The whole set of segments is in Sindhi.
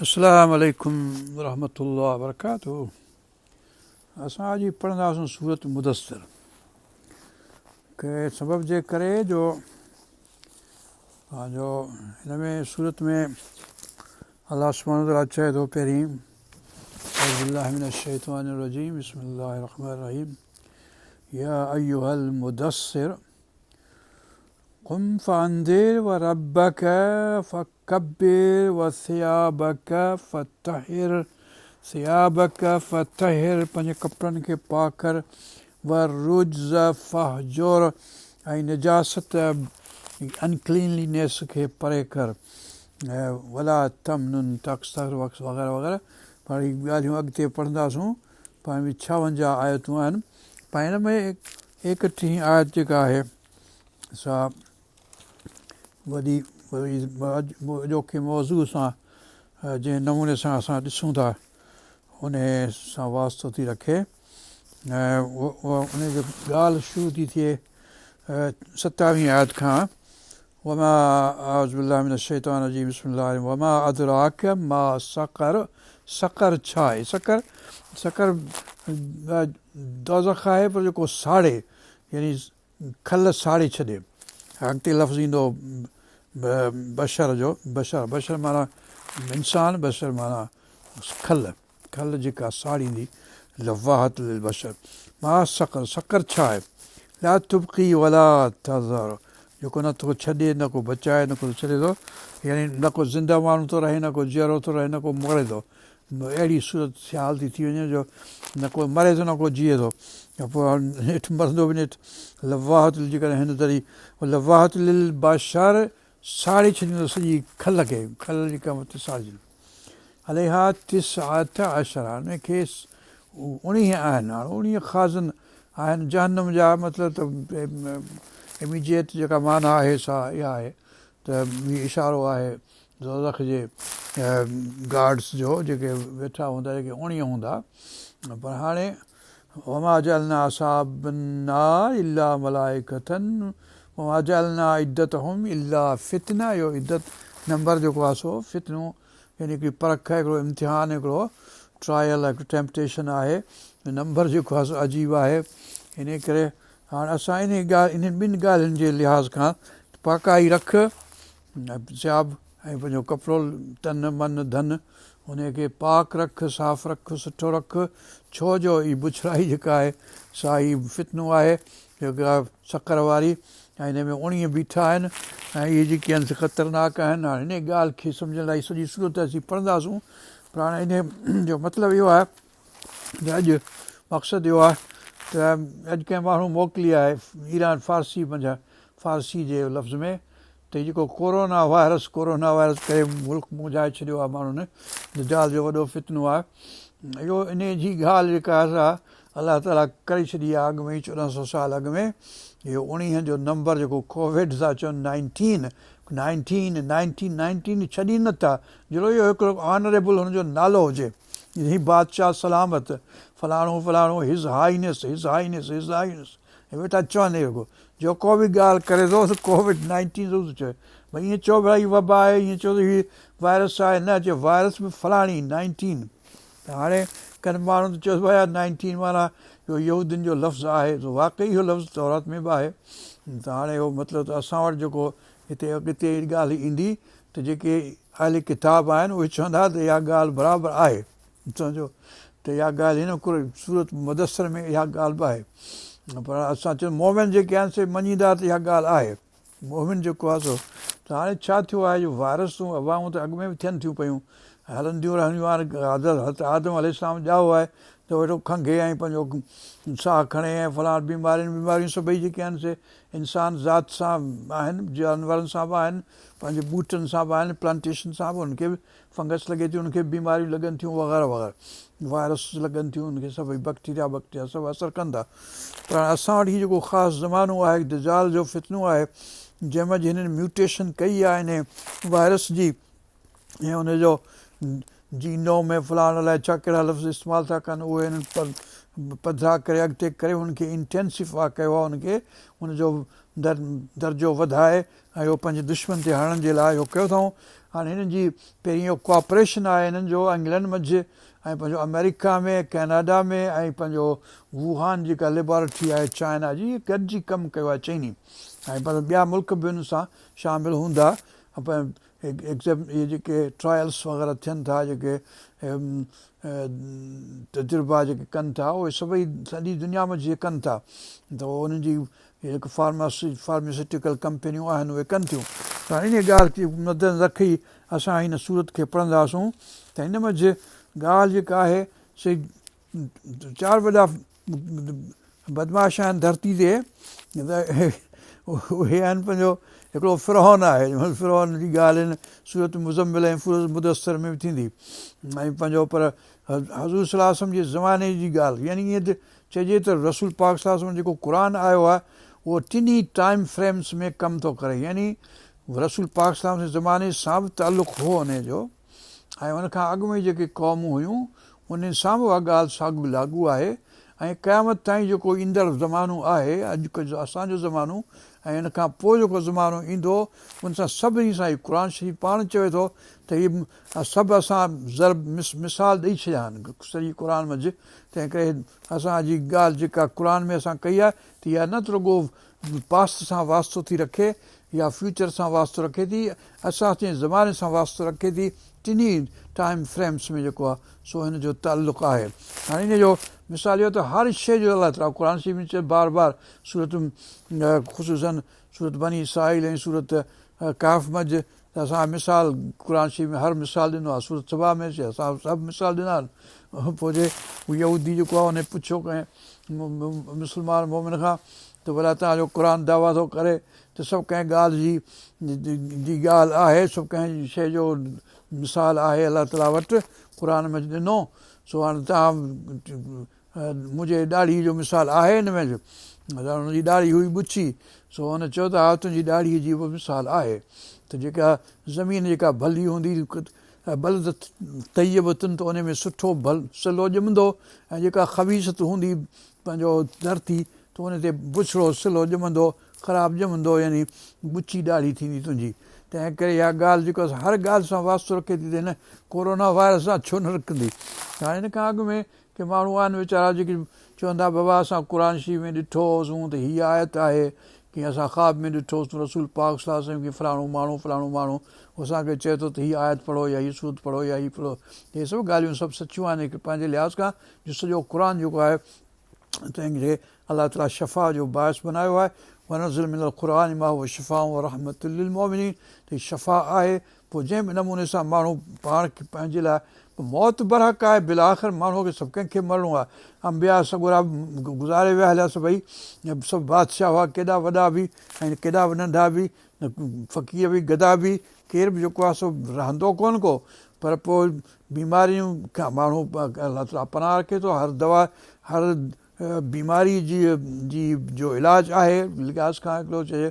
السلام عليڪم ورحمة الله وبرڪاته اسان اڄ پڙهنداسون سورت مدثر ڪنهن سبب جي ڪري جو پنهنجو هن ۾ سورت ۾ الله سبحانه وتعالى چئي ٿو پهرين اعوذ بالله من الشيطان الرجيم بسم الله الرحمن الرحيم يا ايها المدثر قم فانذر وربك فڪبر وثيابک فطهر ثيابک فطهر پنهنجي ڪپڙن کي پاڪ ڪر والرجز فاهجر ۽ نجاست Uncleanliness کي پري ڪر ولا تمنن تڪثر وغيره وغيره پر هي ڳالهيون اڳتي پڙهنداسون پر 56 آيتون آهن پر هن ۾ ايڪٽيهين آيت جيڪا آهي سا وڏي اڄوڪي موضوع سان جنهن نموني سان اسان ڏسون ٿا ان سان واسطو ٿي رکي ۽ ان جو ڳالهه شروع ٿي ٿئي ستاويهين آيت کان وما اعوذ بالله من الشيطان الرجيم بسم الله الرحمن وما ادراک ما سقر سقر ڇا آهي سقر سقر دوزخ آهي پر جيڪو ساڙي يعني کل ساڙي ڇڏي. اڳتي لفظ ايندو بشر جو، بشر، بشر معنيٰ انسان، بشر معنيٰ کل، کل جيڪا ساڙيندي، لواحة للبشر. ما سقر، سقر ڇا آهي؟ لا تبقي ولا تذر، جيڪو نه ٿو ڇڏي نه ڪو بچائي نه ڪو ڇڏي ٿو، يعني نه ڪو زنده ماڻهو ٿو رهي نه ڪو جيئرو ٿو رهي نه ڪو مري ٿو. اهڙي صورت حال ٿي ٿي وڃي جو نه ڪو مري ٿو نه ڪو جيئي ٿو ۽ پوء نيٺ مرندو به نيٺ لواحة جيڪڏهن هن طرح لواحة للبشر ساڙي ڇڏيندو سڄي کل کي کل جيڪا مٿي ساڙي ڇڏيندو عليها تسعة عشر ان کي اڻيهه آهن هاڻ اڻيهه خازن آهن جهنم جا مطلب ته اميجيٽ جيڪا معنيٰ آهي سا اها آهي ته هي اشارو آهي دوزخ جي گارڊس جو جيڪي ويٺا هوندا جيڪي اڻيهه هوندا پر هاڻي وما جعلنا اصحاب النار الا ملائڪة وما جعلنا عدتهم الا فتنه اهو عدت نمبر جيڪو آهي سو فتنو يعني هڪڙي پرک هڪڙو امتحان هڪڙو ٽرائل هڪڙو ٽيمپٽيشن آهي نمبر جيڪو آهي سو عجيب آهي ان ڪري هاڻ اسان ان ڳالهه انهن ٻن ڳالهين جي لحاظ کان پاڪائي رک ثياب ۽ پنهنجو ڪپڙو تن من ڌن انهي کي پاڪ رک صاف رک سٺو رک ڇو جو هي بڇڙائي جيڪا آهي سا هي فتنو آهي جيڪا سقر واري ۽ هن ۾ اڻيهه بيٺا آهن ۽ اهي جيڪي آهن سي خطرناڪ آهن هاڻي انهي ڳالهه کي سمجهڻ لاء سڄي سورت اسين پڙهنداسون پر هاڻي انهي جو مطلب اهو آهي ته اڄ مقصد اهو آهي ته اڄ ڪنهن ماڻهو موڪلي آهي ايران فارسي منجهان فارسي جي لفظ ۾ ته هي جيڪو ڪورونا وائرس ڪورونا وائرس ڪري ملڪ منجهائي ڇڏيو آهي ماڻهن دجال جو وڏو فتنو آهي اهو انهي جي ڳالهه جيڪا آهي سا الله تعاليٰ ڪري ڇڏي آهي اڳ ۾ ئي 1400 سال اڳ ۾ اهو اڻيهن جو نمبر جيڪو ڪووڊ ٿا چون نائنٽين نائنٽين نائنٽين نائنٽين ڇڏين نٿا جهڙو اهو هڪڙو آنريبل هن جو نالو هجي هي بادشاهه سلامت فلاڻو فلاڻو his highness his highness his highness هي ويٺا چون اهو جيڪو به ڳالهه ڪري ٿو سو ڪووڊ نائنٽين ضرور ٿو چوي ڀئي ائين چئو ڀلا هي وبا آهي ائين چئو ته هي وائرس آهي نه چئو وائرس به فلاڻي نائنٽين ته هاڻي ڪن ماڻهن ته چيو ڀيا نائنٽين معنيٰ اهو يهودين جو لفظ آهي ته واقعي اهو لفظ تورات ۾ به آهي ته هاڻي اهو مطلب ته اسان وٽ جيڪو هتي اڳتي ڳالهه ايندي ته جيڪي اهل ڪتاب آهن اهي چوندا ته اها ڳالهه برابر آهي سمجهو ته اها ڳالهه هن سورت مدثر ۾ اها ڳالهه به آهي پر اسان چون مومن جيڪي آهن سي مڃيندا ته اها ڳالهه آهي مومن جيڪو آهي سو ته هاڻي ڇا ٿيو آهي جو وائرسون وبائون ته اڳ ۾ به ٿين ٿيون پيون هلنديون رهنديون آهن حضرت آدم عليه السلام ڄائو آهي ته ويٺو کنگهي ۽ پنهنجو ساهه کڻي ۽ فلاڻ بيمارين بيماريون سڀئي جيڪي آهن سي انسان ذات سان آهن جانورن سان به آهن پنهنجي ٻوٽن سان به آهن پلانٽيشن سان به انهن کي به فنگس لڳي ٿي انهن کي به بيماريون لڳن ٿيون وغيره وغيره وائرس لڳن ٿيون انهن کي سڀئي بڪٽيريا بڪٽيريا سڀ اثر ڪن ٿا پر هاڻي اسان وٽ هي جيڪو خاص زمانو آهي دجال جو فتنو آهي جنهن منجهه هنن ميوٽيشن ڪئي آهي انهي وائرس جي ۽ ان جو جينوم ۾ فلاڻ الائي ڇا ڪهڙا لفظ استعمال ٿا ڪن اهي هنن پڌرا ڪري اڳتي ڪري ان کي انٽينسيفاء ڪيو آهي ان کي ان جو درجو وڌائي ۽ اهو پنهنجي دشمن تي هڻڻ جي لاء اهو ڪيو اٿائون. هاڻي هنن جي پهرين اهو ڪوآپريشن آهي هنن جو انگلينڊ منجهه ۽ پنهنجو آمريڪا ۾ ڪئناڊا ۾ ۽ پنهنجو ووهان جيڪا ليبارٽري آهي چائنا جي گڏجي ڪم ڪيو آهي چئني ۽ پنهنجو ٻيا ملڪ به ان سان شامل هوندا. اهي جيڪي ٽرائلس وغيره ٿين ٿا جيڪي تجربا جيڪي ڪن ٿا اهي سڀئي سڄي دنيا ۾ جيئن ڪن ٿا ته انهن جي جيڪي فارماسيوٽيڪل ڪمپنيون آهن اهي ڪن ٿيون ته هاڻي انهيء ڳالهه کي مدنظر رکي اسان هن سورت کي پڙهنداسون ته هن منجهه ڳالهه جيڪا آهي سي چار وڏا بدمعاش آهن ڌرتي تي ته اهي آهن پنهنجو هڪڙو فرعون آهي فرعون جي ڳالهه هن سورت مزمل ۽ سورت مدثر ۾ به ٿيندي ۽ پنهنجو پر حضور صلي الله عليه وسلم جي زماني جي ڳالهه يعني ائين ته چئجي ته رسول پاڪ صلي الله عليه وسلم جيڪو قرآن آيو آهي اهو ٽنهي ٽائيم فريمز ۾ ڪم ٿو ڪري يعني رسول پاڪ صلي الله عليه وسلم جي زماني سان به تعلق هو ان جو ۽ ان کان اڳ ۾ جيڪي قومون هيون انهن سان به اها ڳالهه ساڳيو لاڳو آهي ۽ قيامت تائين جيڪو ايندڙ زمانو آهي اڄ جو اسان جو زمانو ۽ ان کان پوء جيڪو زمانو ايندو ان سان سڀني سان هي قرآن شريف پاڻ چوي ٿو ته هي سڀ اسان ضرب مثال ڏئي ڇڏيا آهن سڄي قرآن منجهه تنهن ڪري اسان جي ڳالهه جيڪا قرآن ۾ اسان ڪئي آهي ته اها نه ته رڳو پاسٽ سان واسطو ٿي رکي يا فيوچر سان واسطو رکي ٿي، اسان جي زماني سان واسطو رکي ٿي، ٽنهي ٽائيم فريمز ۾ جيڪو آهي سو هن جو تعلق آهي. هاڻي ان جو مثال اهو ته هر شيء جو الله تعاليٰ قرآن شريف ۾ چئي بار بار سورت خصوصاً سورت بني اسرائيل ۽ سورت ڪهف منجهه ته اسان مثال قرآن شريف ۾ هر مثال ڏنو آهي سورت سبا ۾ اسان سڀ مثال ڏنا آهن پوء جي هو يهودي جيڪو آهي ان پڇيو ڪنهن مسلمان مومن کان ته ڀلا توهان جو قرآن دعويٰ ٿو ڪري ته سڀ ڪنهن ڳالهه جي جي ڳالهه آهي سڀ ڪنهن شيء جو مثال آهي الله تعاليٰ وٽ قرآن ۾ ڏنو سو هاڻي توهان منهنجي ڏاڙهي جو مثال آهي هن ۾؟ هن جي ڏاڙهي هئي بڇي، سو هن چيو ته ها تنهنجي ڏاڙهيء جي به مثال آهي ته جيڪا زمين جيڪا ڀلي هوندي بلدة طيبة ته ان ۾ سٺو ڀل سلو ڄمندو ۽ جيڪا خبيثت هوندي پنهنجو ڌرتي ته ان تي بڇڙو سلو ڄمندو، خراب ڄمندو يعني بڇي ڏاڙهي ٿيندي تنهنجي. تنهن ڪري اها ڳالهه جيڪا هر ڳالهه سان واسطو رکي ٿي ته هن ڪورونا وائرس سان ڇو نه رکندي. هاڻي هن کان اڳ ۾ ڪي ماڻهو آهن ويچارا جيڪي چون ٿا بابا اسان قرآن شريف ۾ ڏٺو هوسون ته هيء آيت آهي ڪي اسان خواب ۾ ڏٺو هوسون رسول پاڪ صلي الله عليه وسلم ڪي فلاڻو ماڻهو فلاڻو ماڻهو اسان کي چئي ٿو ته هيء آيت پڙهو يا هيء سورت پڙهو يا هي پڙهو اهي سڀ ڳالهيون سڀ سچيون آهن هڪ پنهنجي لحاظ کان جو سڄو قرآن جيڪو آهي تنهن کي الله تعالي شفا جو باعث بنايو آهي وننزل من القرآن ما هو شفاء ورحمة للمؤمنين ته شفا آهي پوء جنهن به نموني سان ماڻهو پاڻ کي پنهنجي لاء موت برحق آهي بالآخر ماڻهوء کي سڀ ڪنهن کي مرڻو آهي. انبياء سڳورا به گذاري ويا هليا سڀئي سڀ بادشاهه هئا ڪيڏا وڏا به ۽ ڪيڏا به ننڍا به فقير به گدا به ڪير به جيڪو آهي سو رهندو ڪونه ڪو پر پوء بيمارين کان ماڻهو الله تعاليٰ پناهه رکي ٿو هر دوا هر بيماري جي جي جو علاج آهي لحاظ کان هڪڙو چئجي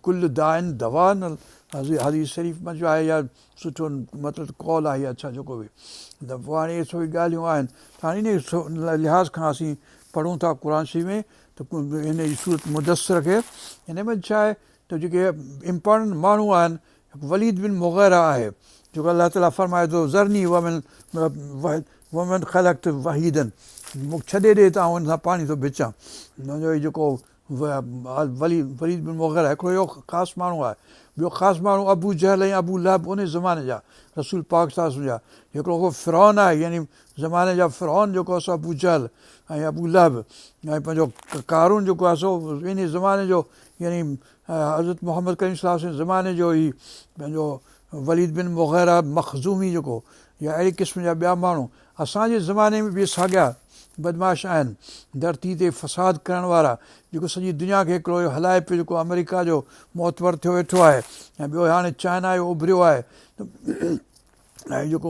ڪل داء دواء حديث شريف منجهه آهي يا سٺو مطلب قول آهي يا ڇا جيڪو به ته پوء هاڻي اهي سڀ ڳالهيون آهن ته هاڻي ان لحاظ کان اسين پڙهون ٿا قرآن شريف ۾ ته هن جي سورت مدثر کي هن ۾ ڇا آهي ته جيڪي امپارٽنٽ ماڻهو آهن هڪ وليد بن مغيره آهي جيڪو الله تعاليٰ فرمائي ٿو ذرني ومن ومن خلقت وحيدا مون کي ڇڏي ڏي ته آئون ان سان پاڻي ٿو بچان منهنجو هي جيڪو وليد وليد بن مغيره هڪڙو اهو خاص ماڻهو آهي ٻيو خاص ماڻهو ابو جهل ۽ ابو لهب ان زماني جا رسول پاڪ صلي الله عليه وسلم جا هڪڙو هو فرعون آهي يعني زماني جا فرعون جيڪو آهي سو ابو جهل ۽ ابو لهب ۽ پنهنجو قارون جيڪو آهي سو ان زماني جو يعني حضرت محمد ڪريم صلي الله عليه وسلم زماني جو هي پنهنجو وليد بن مغيره مخزومي جيڪو يا اهڙي قسم جا ٻيا ماڻهو اسان جي زماني ۾ به ساڳيا بدمعاش آهن ڌرتي تي فساد ڪرڻ وارا جيڪو سڄي دنيا کي هڪڙو هلائي پيو جيڪو آمريڪا جو معتبر ٿيو ويٺو آهي ۽ ٻيو هاڻي چائنا جو اڀريو آهي ۽ جيڪو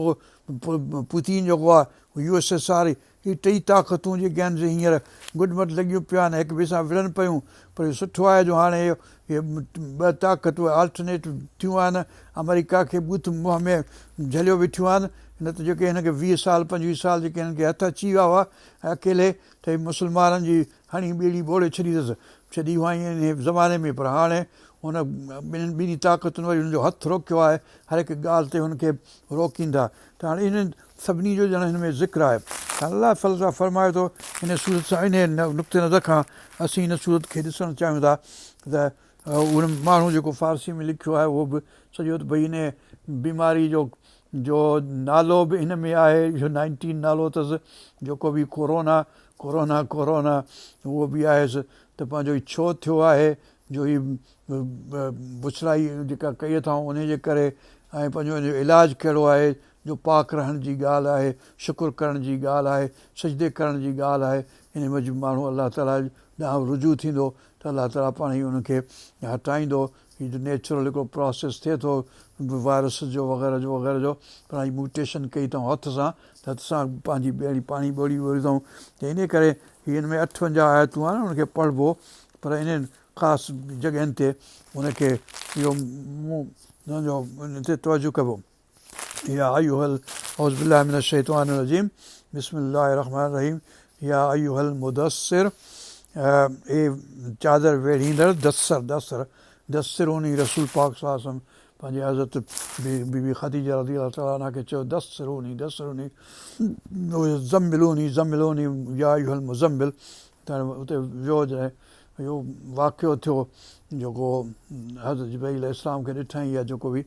پوتين جيڪو آهي يو ايس ايس آر هي ٽئي طاقتون جيڪي آهن سي هينئر گڊمڊ لڳيون پيون آهن هڪ ٻئي سان وڙهن پيون پر اهو سٺو آهي جو هاڻي اهي ٻه طاقتون آلٽرنيٽ ٿيون آهن آمريڪا کي ٻوٿ منهن ۾ جهليو ويٺيون آهن نه ته جيڪي هن کي 20 سال 25 سال جيڪي هنن کي هٿ اچي ويا هئا اڪيلي ته هي مسلمانن جي هڻي ٻيڙي ٻوڙي ڇڏي اٿس. ڇڏي هئائين انهي زماني ۾ پر هاڻي هن ٻنهين ٻنهي طاقتن وري هن جو هٿ روڪيو آهي هر هڪ ڳالهه تي هن کي روڪيندا ته هاڻي انهن سڀني جو ڄڻ هن ۾ ذڪر آهي. هاڻي الله تعاليٰ فرمائي ٿو هن سورت سان انهي نقطي نظر کان اسين هن سورت کي ڏسڻ چاهيون ٿا ته ان ماڻهو جيڪو فارسي ۾ لکيو آهي اهو به سڄو ته ڀئي انهي بيماري جو جو نالو به هن ۾ آهي اهو نائنٽين نالو اٿس جيڪو به ڪورونا ڪورونا ڪورونا اهو به آهيس ته پنهنجو هي ڇو ٿيو آهي جو هي بڇڙائي جيڪا ڪئي اٿائون انهي جي ڪري ۽ پنهنجو ان جو علاج ڪهڙو آهي جو پاڪ رهڻ جي ڳالهه آهي شڪر ڪرڻ جي ڳالهه آهي سجدي ڪرڻ جي ڳالهه آهي انهي موجب ماڻهو الله تعالي ڏانهن رجوع ٿيندو ته الله تعالي پاڻ ئي ان کي هٽائيندو هي جو نيچرل هڪڙو پراسيس ٿئي ٿو وائرس جو وغيره جو وغيره جو پر هي ميوٽيشن ڪئي اٿئون هٿ سان ته هٿ سان پنهنجي ٻيڙي پاڻي ٻوڙي ٻوڙي اٿئون ته انهي ڪري هي ان ۾ 58 آيتون آهن ان کي پڙهبو پر انهن خاص جڳهين تي ان کي اهو مون جو ان تي توجه ڪبو. يا ايها اعوذ بالله من الشيطان الرجيم بسم الله الرحمن الرحيم يا ايها المدثر اي چادر ويڙهيندڙ دثر دثر دثروني رسول پاڪ صلي الله عليه وسلم پنهنجي حضرت بي بي خديجه رضي الله تعالٰي عنها کي چيو دثروني دثروني زملوني زملوني يا ايها المزمل ته اتي ويو جڏهن اهو واقعو ٿيو جيڪو حضرت جبرائيل عليه السلام کي ڏٺائين يا جيڪو به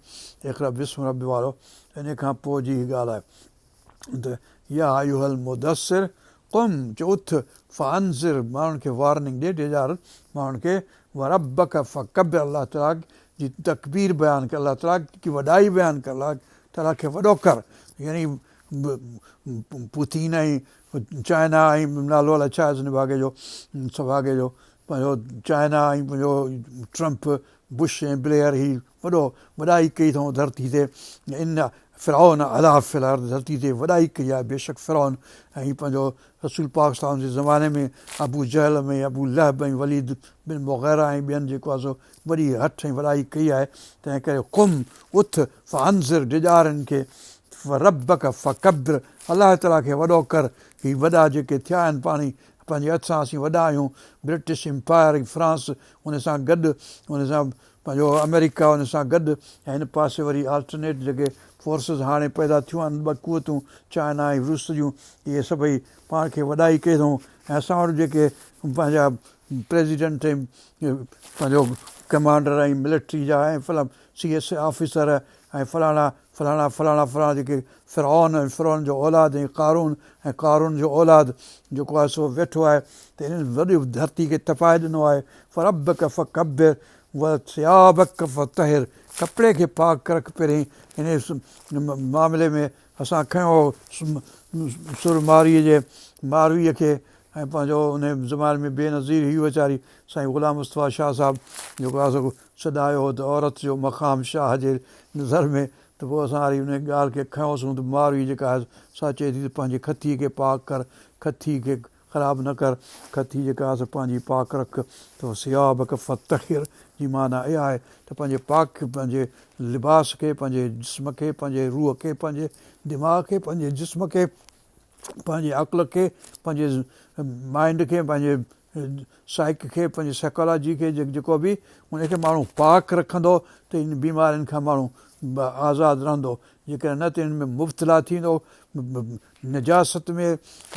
اقرا باسم رب وارو ان کان پوء جي هي ڳالهه آهي ته يا ايها المدثر قم چئو اٿ فانذر ماڻهن کي وارننگ ڏي ڊيڄار ماڻهن کي وربڪ فڪبر الله تعالي جي تڪبير بيان ڪر الله تعالي جي وڏائي بيان ڪر الله تعالي کي وڏو ڪر يعني پوتين ۽ چائنا ۽ نالو الائي ڇا آهيس نڀاڳي جو سڀاڳي جو پنهنجو چائنا ۽ پنهنجو ٽرمپ بش ۽ بليئر هي وڏو وڏائي ڪئي اٿئون ڌرتي تي ان فرعون علا في الارض ڌرتي تي وڏائي ڪئي آهي بيشڪ فرعون ۽ پنهنجو رسول پاڪ صلي الله عليه وسلم جي زماني ۾ ابو جهل ۽ ابو لهب ۽ وليد بن مغيره ۽ ٻين جيڪو آهي سو وڏي هٺ ۽ وڏائي ڪئي آهي تنهن ڪري قم اٿ فانذر ڊيڄار انهن کي وربک فڪبر الله تعاليٰ کي وڏو ڪر هي وڏا جيڪي ٿيا آهن پاڻ ئي پنهنجي هٿ سان اسين وڏا آهيون برٽش امپائر ۽ فرانس ان سان گڏ ان سان پنهنجو آمريڪا ان سان گڏ ۽ هن پاسي وري آلٽرنيٽ جيڪي فورسز هاڻي پيدا ٿيون آهن ٻه قوتون چائنا ۽ روس جون اهي سڀئي پاڻ کي وڏائي ڪئي اٿئون ۽ اسان وٽ جيڪي پنهنجا پريزيڊنٽ ۽ پنهنجو ڪمانڊر ۽ ملٽري جا ۽ فلان سي ايس اي آفيسر ۽ فلاڻا فلاڻا فلاڻا فلاڻا جيڪي فرعون ۽ فرعون جو اولاد ۽ قارون ۽ قارون جو اولاد جيڪو آهي سو ويٺو آهي ته انهن وڏي ڌرتي کي تپائي ڏنو آهي فربک فڪبر وثيابک فطهر ڪپڙي کي پاڪ رک پهرين انهي معاملي ۾ اسان کنيو هو سر مارويء جي مارويء کي ۽ پنهنجو انهي زماني ۾ بي نظير هئي ويچاري سائين غلام مصطفيٰ شاهه صاحب جيڪو آهي سو سڏايو هو ته عورت جو مقام شاهه جي نظر ۾ ته پوء اسان وري انهي ڳالهه کي کنيوسون ته ماروي جيڪا آهي سا چئي ٿي ته پنهنجي کٿيء کي پاڪ ڪر، کٿي کي خراب نه ڪر، کٿي جيڪا آهي سا پنهنجي پاڪ رک ته وثيابک فطهر جي معنيٰ اها آهي ته پنهنجي پاڪ پنهنجي لباس کي، پنهنجي جسم کي، پنهنجي روح کي، پنهنجي دماغ کي، پنهنجي جسم کي، پنهنجي عقل کي، پنهنجي مائنڊ کي، پنهنجي سائيڪ کي، پنهنجي سائيڪالاجي کي جيڪو به ان کي ماڻهو پاڪ رکندو ته ان بيمارين کان ماڻهو آزاد رهندو جيڪڏهن نه ته ان ۾ مبتلا ٿيندو نجاست ۾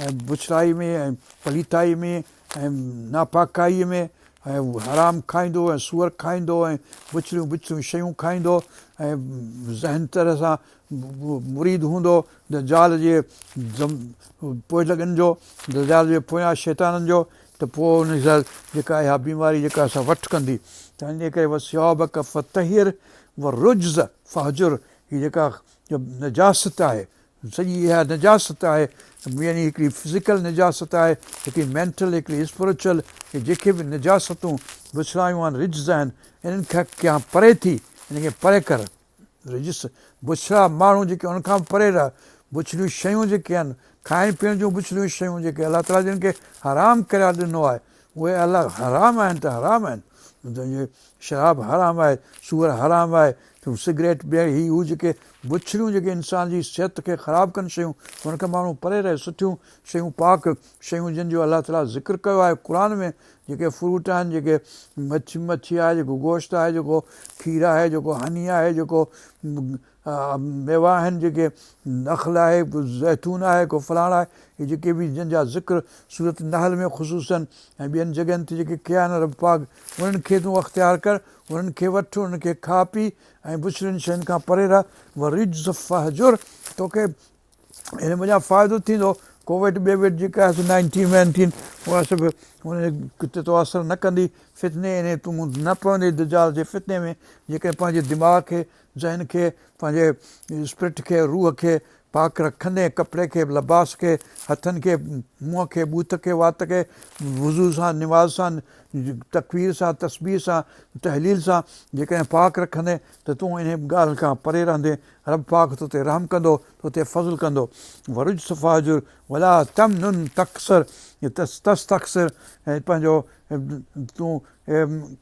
۽ بڇڙائي ۾ ۽ پليتائي ۾ ۽ ناپاڪائي ۾ ۽ حرام کائيندو ۽ سوئر کائيندو ۽ بڇڙيون بڇڙيون شيون کائيندو ۽ ذهن طرح سان مريد هوندو دجال جي پوئلڳن جو، دجال جي پويان شيطانن جو ته پوء ان سان جيڪا اها بيماري جيڪا سا وٺ ڪندي ته ان جي ڪري وثيابک فطهر والرجز فاهجر هي جيڪا نجاست آهي سڄي اها نجاست آهي يعني هڪڙي فزيڪل نجاست آهي هڪڙي مينٽل هڪڙي اسپرچل هي جيڪي به نجاستون بڇڙايون آهن رجز آهن انهن کان پري ٿي ان کي پري ڪر. رجس، بڇڙا ماڻهو جيڪي انهن کان به پري رهه، بڇڙيون شيون جيڪي آهن، کائڻ پيئڻ جون بڇڙيون شيون جيڪي الله تعاليٰ جن کي حرام قرار ڏنو آهي، اهي الله حرام آهن ته حرام آهن. شراب حرام آهي، سوئر حرام آهي، سگريٽ ٻيڙ هي هو جيڪي بڇڙيون جيڪي انسان جي صحت کي خراب ڪن شيون انهن کان ماڻهو پري رهي سٺيون شيون پاڪ شيون جن جو الله تعالي ذڪر ڪيو آهي قرآن ۾ جيڪي فروٽ آهن جيڪي مڇي مڇي آهي جيڪو گوشت آهي جيڪو کير آهي جيڪو هني آهي جيڪو ميوا آهن جيڪي نخل آهي زيتون آهي ڪو فلاڻ آهي اهي جيڪي به جن جا ذڪر سورت نحل ۾ خصوصا ۽ ٻين جڳهين تي جيڪي ڪيا آهن رب پاڪ انهن کي تون اختيار ڪر انهن کي وٺ انهن کي کاء پي ۽ بڇڙين شين کان پري رهه والرجز فاهجر توکي ان منجهان فائدو ٿيندو ڪووڊ ٻيوڊ جيڪا آهي سو نائنٽين وائنٽين اها سڀ ان تي تو اثر نه ڪندي فتني انهي تون نه پوندي دجال جي فتني ۾ جيڪڏهن پنهنجي دماغ کي ذهن کي پنهنجي اسپرٽ کي روح کي پاڪ رکندين ڪپڙي کي لباس کي هٿن کي منهن کي ٻوٿ کي وات کي وضو سان نماز سان تڪبير سان تسبيح سان تهليل سان جيڪڏهن پاڪ رکندين ته تون انهي ڳالهه کان پري رهندين رب پاڪ تو تي رحم ڪندو، تو تي فضل ڪندو. والرجز فاهجر ولا تمنن تڪثر تستڪثر ۽ پنهنجو تون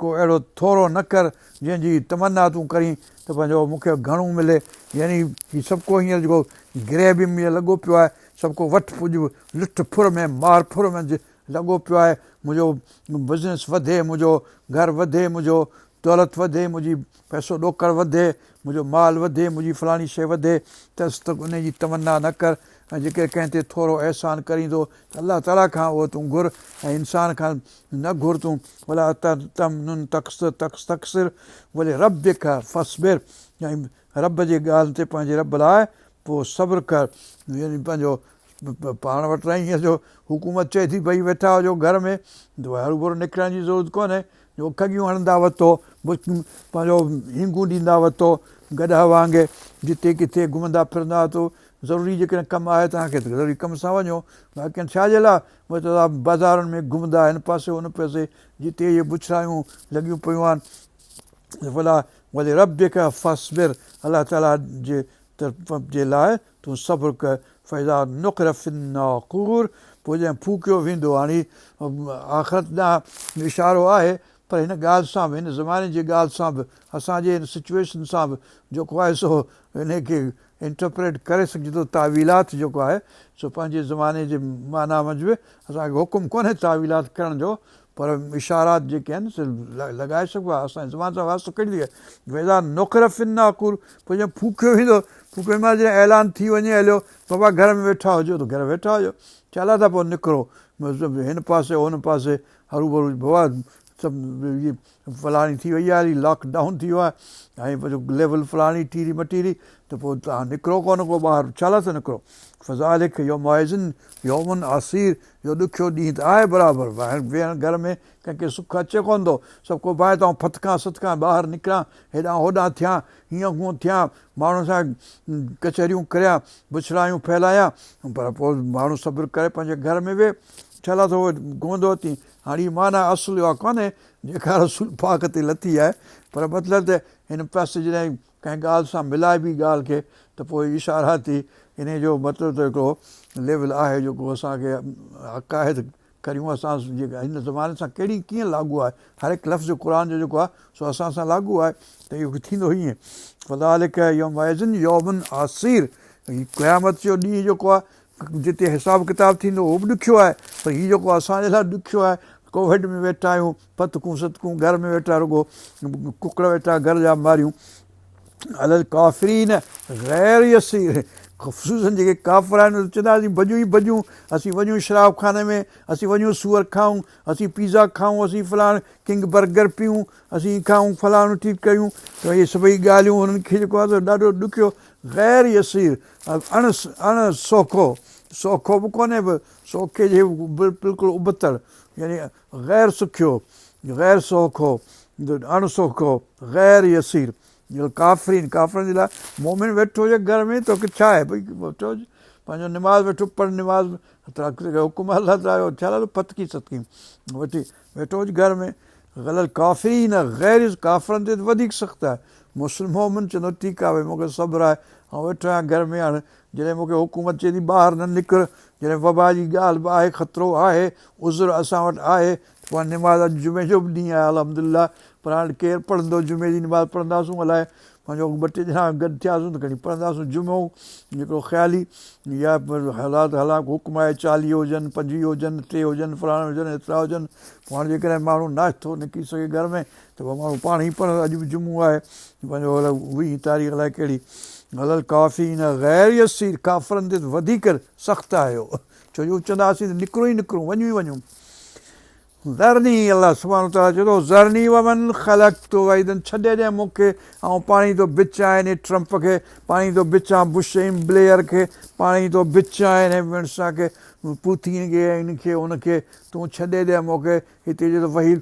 ڪو اهڙو ٿورو نه ڪر جنهن جي تمنا تون ڪرين ته پنهنجو مون کي گهڻو ملي يعني هي سڀ ڪو هينئر جيڪو گريب ۾ لڳو پيو آهي سڀ ڪو وٺ پڄ لٺ ڦر ۾ مار ڦر ۾ لڳو پيو آهي منهنجو بزنس وڌي منهنجو گهر وڌي منهنجو دولت وڌي، منهنجي پئسو ڏوڪڙ وڌي، منهنجو مال وڌي، منهنجي فلاڻي شيء وڌي ته ان جي تمنا نه ڪر ۽ جيڪڏهن ڪنهن تي ٿورو احسان ڪرين ٿو ته الله تعاليٰ کان اهو تون گهر ۽ انسان کان نه گهر تون ولا تمنن تستڪثر ولربڪ فاصبر ۽ رب جي ڳالهه تي پنهنجي رب لاء پوء صبر ڪر يعني پنهنجو پاڻ وٽ رهين جو حڪومت چئي ٿي ڀئي ويٺا هجو گهر ۾ هروڀرو نڪرڻ جي ضرورت ڪونهي جو کڳيون هڻندا وتو پنهنجو هينگون ڏيندا وتو گڏهه وانگي جتي ڪٿي گهمندا ڦرندا وتو ضروري جيڪڏهن ڪم آهي توهان کي ته ضروري ڪم سان وڃو باقي ڇا جي لاء مطلب بازارن ۾ گهمندا هن پاسي هن پاسي جتي اهي بڇڙايون لڳيون پيون آهن ولا ولربڪ فاصبر الله تعاليٰ جي طرف جي لاء تون صبر ڪر فاذا نقر في الناقور پوء جڏهن ڦوڪيو ويندو هاڻي آخرت ڏانهن اشارو آهي پر هن ڳالهه سان به هن زماني جي ڳالهه سان به اسان جي هن سچوئيشن سان به جيڪو آهي سو انهي کي انٽرپريٽ ڪري سگهجي ٿو تاويلات جيڪو آهي سو پنهنجي زماني جي معنيٰ منجهه به اسان کي حڪم ڪونهي تاويلات ڪرڻ جو پر اشارات جيڪي آهن سي لڳائي سگهبو آهي اسان جي زبان سان واسطو ڪهڙي ٿي ڪري فاذا نقر في الناقور پوء جڏهن ڦوڪيو ويندو ڦوڪيو معنيٰ جڏهن اعلان ٿي وڃي هليو بابا گهر ۾ ويٺا هجو ته گهر ويٺا هجو ڇا لاء ٿا پوء نڪرو هن پاسي هن پاسي هروڀرو بابا سڀ فلاڻي ٿي وئي آهي لاڪ ڊائون ٿي ويو آهي ۽ ليول فلاڻي ٽيري مٽيري ته پوء توهان نڪرو ڪونه ڪو ٻاهر ڇا لاء ٿا نڪرو فذالڪ يومئذ يوم عسير اهو ڏکيو ڏينهن ته آهي برابر ويهڻ گهر ۾ ڪنهن کي سک اچي ڪونه ٿو سڀ ڪو ڀانئي ٿو آئون ڦٿڪان ستڪان ٻاهر نڪران هيڏانهن هوڏانهن ٿيان هيئن هونئن ٿيان ماڻهن سان ڪچهريون ڪريان بڇڙايون ڦهلايان پر پوء ماڻهو صبر ڪري پنهنجي گهر ۾ ويهي ڇا لاء ٿو گهمندو وتين هاڻي هي معنيٰ اصل اها ڪونهي جيڪا رسول پاڪ تي لٿي آهي پر مطلب ته هن پاسي جڏهن ڪنهن ڳالهه سان ملائبي ڳالهه کي ته پوء اشاراتي انهي جو مطلب ته هڪڙو ليول آهي جيڪو اسان کي حق آهي ته ڪريون اسان جيڪا هن زماني سان ڪهڙي ڪيئن لاڳو آهي هر هڪ لفظ قرآن جو جيڪو آهي سو اسان سان لاڳو آهي ته اهو ٿيندو هيئن فذلڪ يومئذ يوم عسير هي قيامت جو ڏينهن جيڪو آهي جتي حساب ڪتاب ٿيندو اهو به ڏکيو آهي پر هي جيڪو اسان جي لاء ڏکيو آهي ڪووڊ ۾ ويٺا آهيون ڦٿڪون ستڪون گهر ۾ ويٺا رڳو ڪڪڙ ويٺا گهر جا ماريون علي الڪافرين غير يسير خصوصا جيڪي ڪافر آهن چوندا اسين ڀڄون ئي ڀڄون اسين وڃون شراب خاني ۾ اسين وڃون سوئر کائون اسين پيزا کائون اسين فلاڻ ڪنگ برگر پيون اسين کائون فلاڻو ٺيڪ ڪيون ته اهي سڀئي ڳالهيون هنن کي جيڪو آهي ڏاڍو ڏکيو غير يسير اڻ اڻ سوکو سوکو به ڪونهي به سوکي جي بلڪل ابتڙ يعني غير سکيو، غير سوکو، اڻ سوکو، غير يسير للڪافرين ڪافرن جي لاء مؤمن ويٺو هجي گهر ۾ توکي ڇا آهي ڀئي ويٺو هج پنهنجو نماز ويٺو پڙهه نماز حڪم الله تعاليٰ جو ڇا لاء ڦٿڪي ستڪي وٺي ويٺو هج گهر ۾ علي الڪافرين غير ڪافرن تي ته وڌيڪ سخت آهي مسلم مؤمن چوندو ٺيڪ آهي ڀئي مونکي صبر آهي آئون ويٺو آهيان گهر ۾ هاڻي جڏهن مون کي حڪومت چئي ٿي ٻاهر نه نڪر، جڏهن وبا جي ڳالهه به آهي، خطرو آهي، عذر اسان وٽ آهي ته پوء نماز اڄ جمعي جو به ڏينهن آهي الحمدلله پر هاڻي ڪير پڙهندو جمعي جي نماز پڙهنداسون الائي پنهنجو ٻه ٽي ڄڻا گڏ ٿياسون ته کڻي پڙهنداسون جمعو هڪڙو خيالي يا حالات حالانڪ حڪم آهي چاليهه هجن پنجويهه هجن ٽي هجن فلاڻا هجن ايترا هجن پوء هاڻي جيڪڏهن ماڻهو نه ٿو نڪري سگهي گهر ۾ ته پوء ماڻهو پاڻ ئي پڙهندو اڄ به جمعو آهي پنهنجو ويهين تاريخ الائي ڪهڙي علي الڪافرين غير يسير ڪافرن تي وڌيڪ سخت آهي اهو ڇو جو چوندا هئاسين ته نڪرون ئي نڪرون وڃون ئي وڃون ذرني، الله سبحانه وتعاليٰ چئي ٿو، ذرني ومن خلقت وحيدا ڇڏي ڏي مون کي، آئون پاڻ ئي ٿو بچان انهي ٽرمپ کي، پاڻ ئي ٿو بچان بش ۽ بليئر کي، پاڻ ئي ٿو بچان انهي مڙسان کي، پوتين کي ۽ ان کي ان کي، تون ڇڏي ڏي مون کي، هتي چئي ٿو وحيد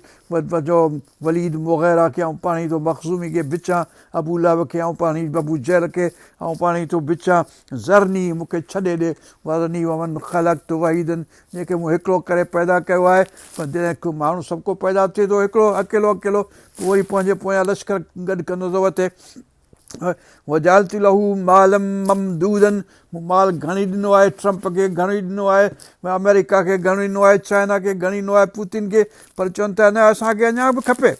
جو وليد مغيره کي آئون پاڻ ئي ٿو مخزومي کي بچان، ابو لهب کي آئون پاڻ ئي ابو جهل کي آئون پاڻ ئي ٿو بچان، ذرني مون کي ڇڏي ڏي، وذرني ومن خلقت وحيدا جنهن کي مون هيڪلو ڪري پيدا ڪيو آهي، پر جڏهن هڪ ماڻهو سڀ ڪو پيدا ٿئي ٿو هيڪلو اڪيلو اڪيلو پوء وري پنهنجي پويان لشڪر گڏ ڪندو ٿو وتي. وجعلت له مالا ممدودا مون مال گهڻي ڏنو آهي ٽرمپ کي گهڻي ڏنو آهي آمريڪا کي گهڻي ڏنو آهي چائنا کي گهڻي ڏنو آهي پوتين کي پر چون ٿا نه اسان کي اڃا به کپي.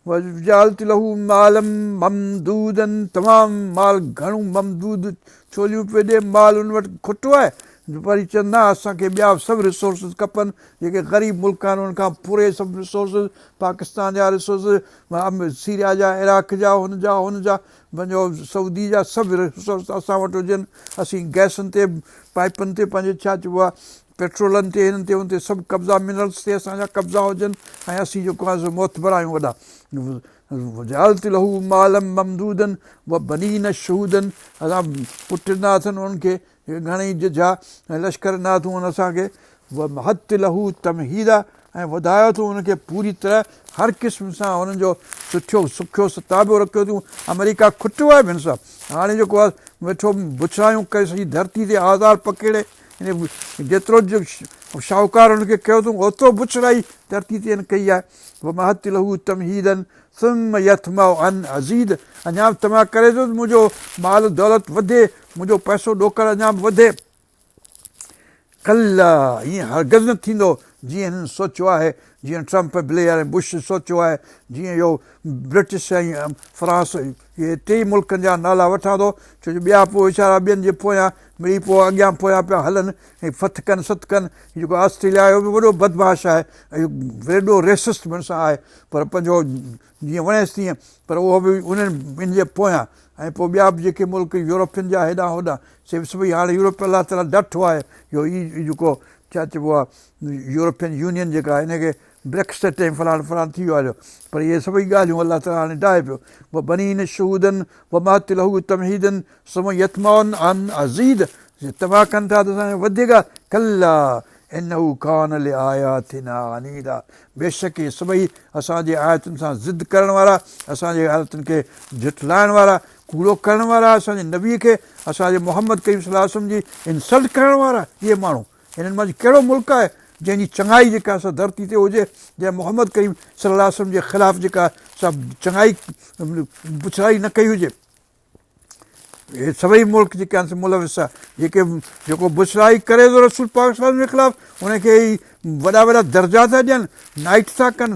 وجعلت له مالا ممدودا تمام مال گهڻو ممدود ڇوليون پيو ڏي مال ان وٽ کٽو آهي وري چون نه اسان کي ٻيا سڀ ريسورسز کپن جيڪي غريب ملڪ آهن انهن کان ڦري سڀ ريسورسز پاڪستان جا ريسورسز سيريا جا عراق جا هن جا هن جا پنهنجو سعودي جا سڀ ريسورس اسان وٽ هجن اسين گئسن تي پائپن تي پنهنجي ڇا چئبو آهي پيٽرولن تي هنن تي ان تي سڀ قبضا منرلس تي اسان جا قبضا هجن ۽ اسين جيڪو آهي سو معتبر آهيون وڏا وجعلت له مالا ممدودا وبنين شهودا اسان پٽ ڏنا اٿن انهن کي گهڻئي ججها ۽ لشڪر ڏنا اٿون اسان کي ومهدت له تمهيدا ۽ وڌايو اٿون ان کي پوري طرح هر قسم سان انهن جو سٺو سکيو ستابو رکيو اٿون آمريڪا کٽيو آهي ڀيڻ صاحب هاڻي جيڪو آهي ويٺو بڇڙايون ڪري سڄي ڌرتي تي آزار پکيڙي جيترو شاهوڪار هن کي ڪيو اٿئون اوترو بڇڙائي ڌرتي تي هن ڪئي آهي. ومهدت له تمهيدا ثم يطمع ان ازيد اڃا به طمع ڪري ٿو ته منهنجو مال دولت وڌي، منهنجو پئسو ڏوڪڙ اڃا به وڌي. ڪلا ائين هرگز نه ٿيندو جيئن هنن سوچيو آهي، جيئن ٽرمپ، بليئر ۽ بش سوچيو آهي، جيئن اهو برٽش ۽ فرانس اهي ٽئي ملڪن جا نالا وٺان ٿو ڇو جو ٻيا پوء ويچارا ٻين جي پويان مڙئي پوء اڳيان پويان پيا هلن ۽ ڦٿ ڪن ست ڪن. هي جيڪو آسٽريليا آهي اهو به وڏو بدمعاش آهي ۽ وڏو ريسسٽ مڙس آهي پر پنهنجو جيئن وڻيس تيئن پر اهو به انهن ان جي پويان ۽ پوء ٻيا به جيڪي ملڪ يورپين جا هيڏانهن هوڏانهن سي به سڀئي هاڻي يورپ الله تعاليٰ ڊاٺو آهي اهو ئي جيڪو ڇا چئبو آهي يورپين يونين جيڪا آهي ان کي بريڪسٽ ۽ فلاڻ فلاڻ ٿي ويو آهي پر اهي سڀئي ڳالهيون الله تعاليٰ هاڻي ڊاهي پيو وبنين شهودا ومهدت له تمهيدا ثم يطمع ان ازيد طمع ڪن ٿا ته اسان جو وڌيڪ ڪلا انه ڪان لآياتنا عنيدا بيشڪ اهي سڀئي اسان جي آيتن سان ضد ڪرڻ وارا اسان جي آيتن کي جهٽلائڻ وارا ڪوڙو ڪرڻ وارا اسان جي نبي کي اسان جي محمد ڪريم صلي الله عليه وسلم جي انسلٽ ڪرڻ وارا اهي ماڻهو هنن منجهه ڪهڙو ملڪ آهي جنهن جي چڱائي جيڪا سا ڌرتي تي هجي، جنهن محمد ڪريم صلي الله عليه وسلم جي خلاف جيڪا سا چڱائي بڇڙائي نه ڪئي هجي. اهي سڀئي ملڪ جيڪي آهن سي ملوث آهن جيڪي جيڪو بڇڙائي ڪري ٿو رسول پاڪ صلي الله عليه وسلم جي خلاف ان کي ئي وڏا وڏا درجا ٿا ڏين، نائٽ ٿا ڪن،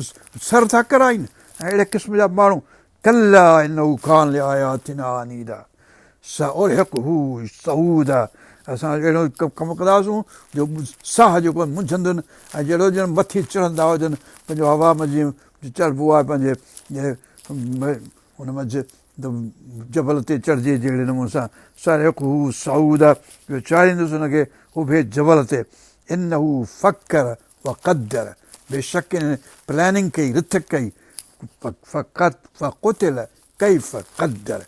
سر ٿا ڪرائين ۽ اهڙي قسم جا ماڻهو ڪلا انه ڪان لآياتنا عنيدا سارهقه صعودا اسان اهڙو ڪم ڪنداسون جو ساهه جيڪو منجهندن ۽ جهڙو ڄڻ مٿي چڙهندا هجن پنهنجو هوا ۾ جيئن چڙهبو آهي پنهنجي ان منجهه جبل تي چڙهجي جهڙي نموني سان سارهقه صعودا جو چاڙهيندس ان کي اڀي جبل تي انه فڪر وقدر بيشڪ ان پلاننگ ڪئي رٿ ڪئي فقتل ڪيف قدر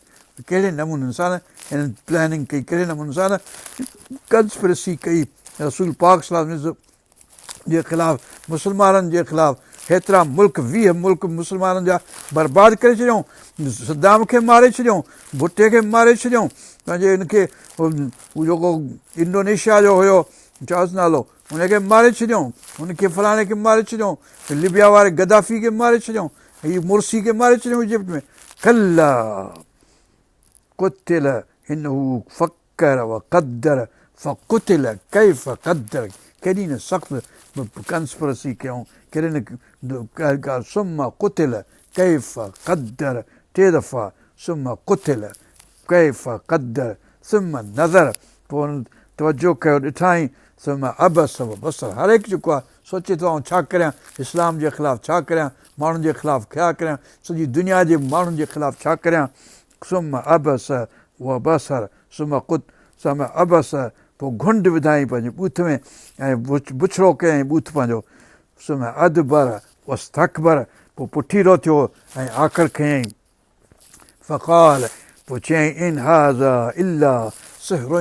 ڪهڙي نموني سان هنن پلاننگ ڪئي ڪهڙي نموني سان ڪنسپرسي ڪئي رسول پاڪ صلي الله عليه وسلم جي خلاف مسلمانن جي خلاف هيترا ملڪ ويهه ملڪ مسلمانن جا برباد ڪري ڇڏيائون صدام کي ماري ڇڏيائون ڀٽي کي ماري ڇڏيائون پنهنجي هن کي هو جيڪو انڊونيشيا جو هيو ڇا نالو هن کي ماري ڇڏيائون، هن کي فلاڻي کي ماري ڇڏيائون، لبيا واري گدافي کي ماري ڇڏيائون، هي مرسي کي ماري ڇڏيائون ايجپٽ ۾. ڪلا قتل انه فڪر وقدر فقتل ڪيف قدر ڪيڏي نه سخت ڪنسپرسي ڪيائون، ڪيڏي نه ثم قتل ڪيف قدر ٽي دفعا. ثم قتل ڪيف قدر ثم نظر پوء هن توجه ڪيو ڏٺائين ثم عبس وبسر هر هڪ جيڪو آهي سوچي ٿو آئون ڇا ڪريان اسلام جي خلاف ڇا ڪريان ماڻهن جي خلاف ڇا ڪريان سڄي دنيا جي ماڻهن جي خلاف ڇا ڪريان ثم عبس وبسر ثم قت ثم عبس پوء گهنڊ وڌائين پنهنجي ٻوٿ ۾ ۽ بڇڙو ڪيائين ٻوٿ پنهنجو ثم ادبر واستڪبر پوء پٺيرو ٿيو ۽ آڪڙ کنيائين. فقال، پوء چيائين، ان هذا الا سحر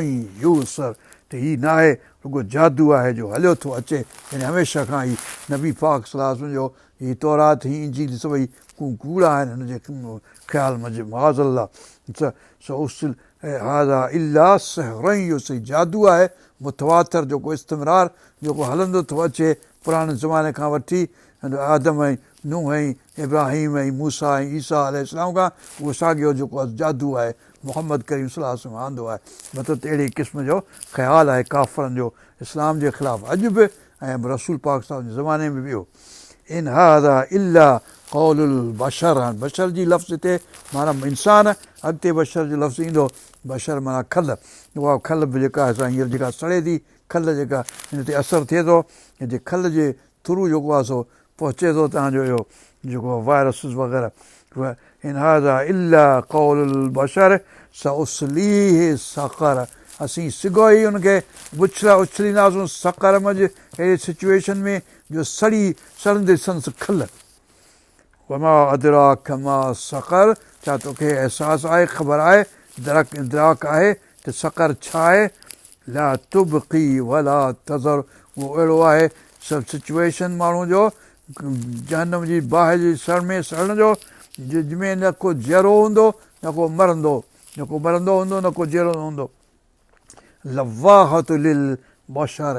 يوثر ته هي ناهي رڳو جادو آهي جو هليو ٿو اچي، يعني هميشه کان هي نبي پاڪ صلي الله عليه وسلم جو هي تورات هي انجيل سڀئي ڪوڙا آهن هن جي خيال منجهه معاذ الله سأصل هذا الا سحر يوثر جادو آهي متواتر جيڪو استمرار جيڪو هلندو ٿو اچي پراڻي زماني کان وٺي آدم ۽ نوح ۽ ابراهيم ۽ موسيٰ ۽ عيسيٰ عليه السلام کان اهو ساڳيو جيڪو جادو آهي محمد ڪريم صلي الله عليه وسلم آندو آهي مطلب ته اهڙي قسم جو خيال آهي ڪافرن جو اسلام جي خلاف اڄ به ۽ رسول پاڪ صلي الله جي زماني ۾ به اهو ان هذا الا قول البشر هاڻ بشر جي لفظ هتي معنيٰ انسان اڳتي بشر جو لفظ ايندو بشر معنيٰ کل اها کل به جيڪا آهي سا هينئر جيڪا سڙي ٿي کل جيڪا ان تي اثر ٿئي ٿو جي کل جي ٿرو جيڪو آهي سو پهچي ٿو تان جو اهو جيڪو وائرسز وغيره ان هذا الا قول البشر ساصليه سقر اسين سگهو ئي ان کي بڇڙا اڇلينداسون سقر منجهه اهڙي سچويشن ۾ جو سڙي سڙندي سندس کل وما ادراک ما سقر ڇا توکي احساس آهي خبر آهي درڪ ادراڪ آهي ته سقر ڇا آهي لا تبقي ولا تذر اهو اهڙو آهي سڀ سچويشن ماڻهو جو جهنم جي باهه جي سڙ ۾ سڙڻ جو جنهن ۾ نه ڪو جيئرو هوندو نه ڪو مرندو نه ڪو مرندو هوندو نه ڪو جيئرو هوندو لواحة للبشر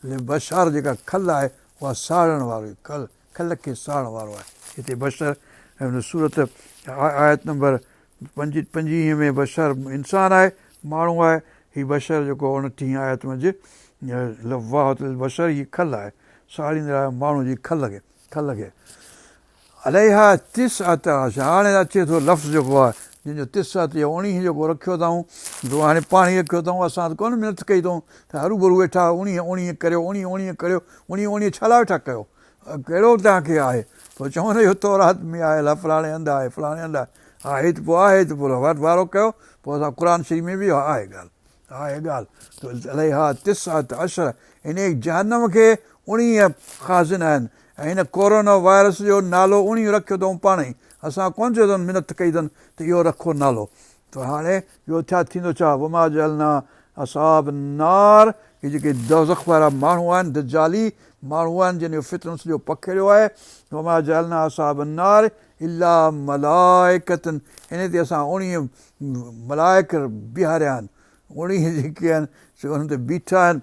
للبشر جيڪا کل آهي اها ساڙڻ واري کل کل کي ساڙڻ وارو آهي. هتي بشر ۽ سورت آيت نمبر 25 ۾ بشر انسان آهي، ماڻهو آهي. هي بشر جيڪو 29 آيت منجهه لواحة للبشر هي کل آهي، ساڙيندڙ آهي ماڻهو جي کل کي، کل کي. عليها تسعة عشر هاڻي اچي ٿو لفظ جيڪو آهي جنهن جو تسعة يا 19 جيڪو رکيو اٿائون جو هاڻي پاڻ ئي رکيو اٿائون اسان ته ڪونه منٿ ڪئي اٿئون ته هروڀرو ويٺا 19 19 ڪريو 19 19 ڪريو 19 19 ڇا لاء ويٺا ڪيو ڪهڙو توهان کي آهي؟ پوء چون اهو تورات ۾ آهي الا فلاڻي هنڌ آهي فلاڻي هنڌ آهي. آهي ته پوء آهي ته پوء وارو ڪيو پوء اسان قرآن شريف ۾ به آهي ڳالهه آهي ڳالهه ته عليها تسعة عشر انهيء جهنم کي اڻيهه خازن آهن ۽ هن ڪورونا وائرس جو نالو اڻيهه رکيو اٿئون پاڻ ئي اسان ڪونه چيو اٿن منت ڪئي اٿن ته اهو رکو نالو ته هاڻي اهو ڇا ٿيندو ڇا وما جعلنا اصحاب النار هي جيڪي دوزخ وارا ماڻهو آهن دجالي ماڻهو آهن جن اهو فتنو سڄو پکيڙيو آهي وما جعلنا اصحاب النار الا ملائڪة ان تي اسان اڻيهه ملائڪ بيهاريا آهن اڻيهه جيڪي آهن سي انهن تي بيٺا آهن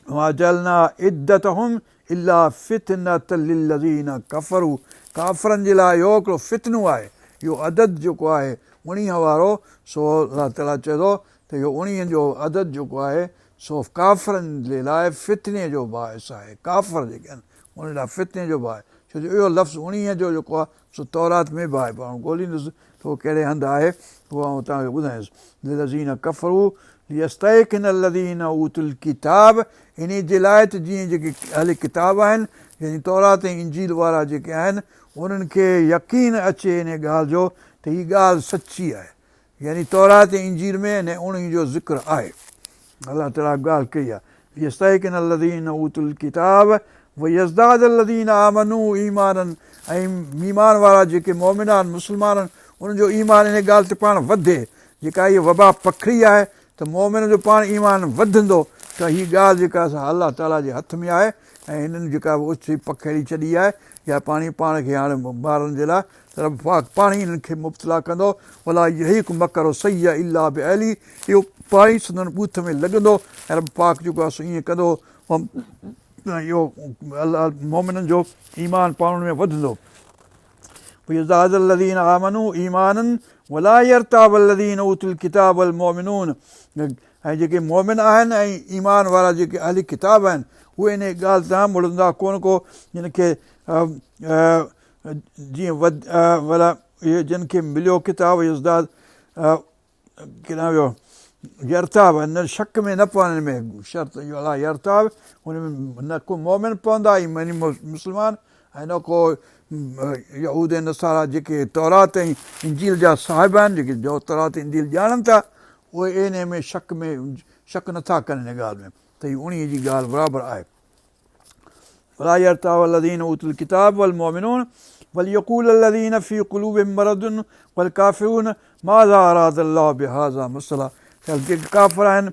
وما جعلنا عدتهم الا فتنة للذين ڪفروا ڪافرن جي لاء اهو هڪڙو فتنو آهي اهو عدد جيڪو آهي اڻيهه وارو سو الله تعاليٰ چئي ٿو ته اهو اڻيهن جو عدد جيڪو آهي سو ڪافرن جي لاء فتني جو باعث آهي ڪافر جيڪي آهن انهن لاء فتني جو باعث ڇو جو اهو لفظ اڻيهه جو جيڪو آهي سو تورات ۾ به آهي پر آئون ڳوليندس ته اهو ڪهڙي هنڌ آهي اهو آئون توهان کي ٻڌائيندس للذين ڪفروا ليستيقن الذين اوتوا الڪتاب انهي جي لاء ته جيئن جيڪي اهل ڪتاب آهن يعني تورات ۽ انجيل وارا جيڪي آهن انهن کي يقين اچي انهي ڳالهه جو ته هي ڳالهه سچي آهي يعني تورات ۽ انجيل ۾ انهي اڻيهه جو ذڪر آهي. الله تعاليٰ ڳالهه ڪئي آهي ليستيقن الذين اوتوا الڪتاب ويزداد الذين آمنوا ايمانا ۽ ايمان وارا جيڪي مؤمن آهن مسلمان آهن انهن جو ايمان انهي ڳالهه تي پاڻ وڌي جيڪا هيء وبا پکڙي آهي ته مؤمن جو پاڻ ايمان وڌندو ته هي ڳالهه جيڪا سا الله تعاليٰ جي هٿ ۾ آهي ۽ هنن جيڪا به اڇي پکيڙي ڇڏي آهي يا پاڻي پاڻ کي هاڻي مارڻ جي لاء ته رب پاڪ پاڻ ئي انهن کي مبتلا ڪندو، ولا يحيق مڪر السيء الا باهله اهو پاڻ ئي سندن ٻوٿ ۾ لڳندو ۽ رب پاڪ جيڪو آهي سو ائين ڪندو اهو الله مؤمنن جو ايمان پاڻ ان ۾ وڌندو. ويزداد الذين آمنوا ايمانا ولا يرتاب الذين اوتوا الكتاب والمؤمنون ۽ جيڪي مؤمن آهن ۽ ايمان وارا جيڪي اهل ڪتاب آهن اهي انهيء ڳالهه تان مڙندا ڪونه ڪو جن کي جيئن ولا اهي جن کي مليو ڪتاب يزداد ڪيڏانهن ويو يرتاب نه شڪ ۾ نه پون ان ۾ شرط اهو ولا يرتاب ان ۾ نه ڪو مومن پوندا يعني مسلمان ۽ نه ڪو يهود ۽ نصارا جيڪي تورات ۽ انجيل جا صاحب آهن جيڪي جو تورات انجيل ڄاڻن ٿا اهي ان ۾ شڪ ۾ شڪ نٿا ڪن ان ڳالهه ۾ ته هي انهي جي ڳالهه برابر آهي ولا يرتاب الذين اوتوا الڪتاب والمؤمنون وليقول الذين في قلوبهم مرض والڪافرون ماذا اراد الله بهذا مثلا جيڪي ڪافر آهن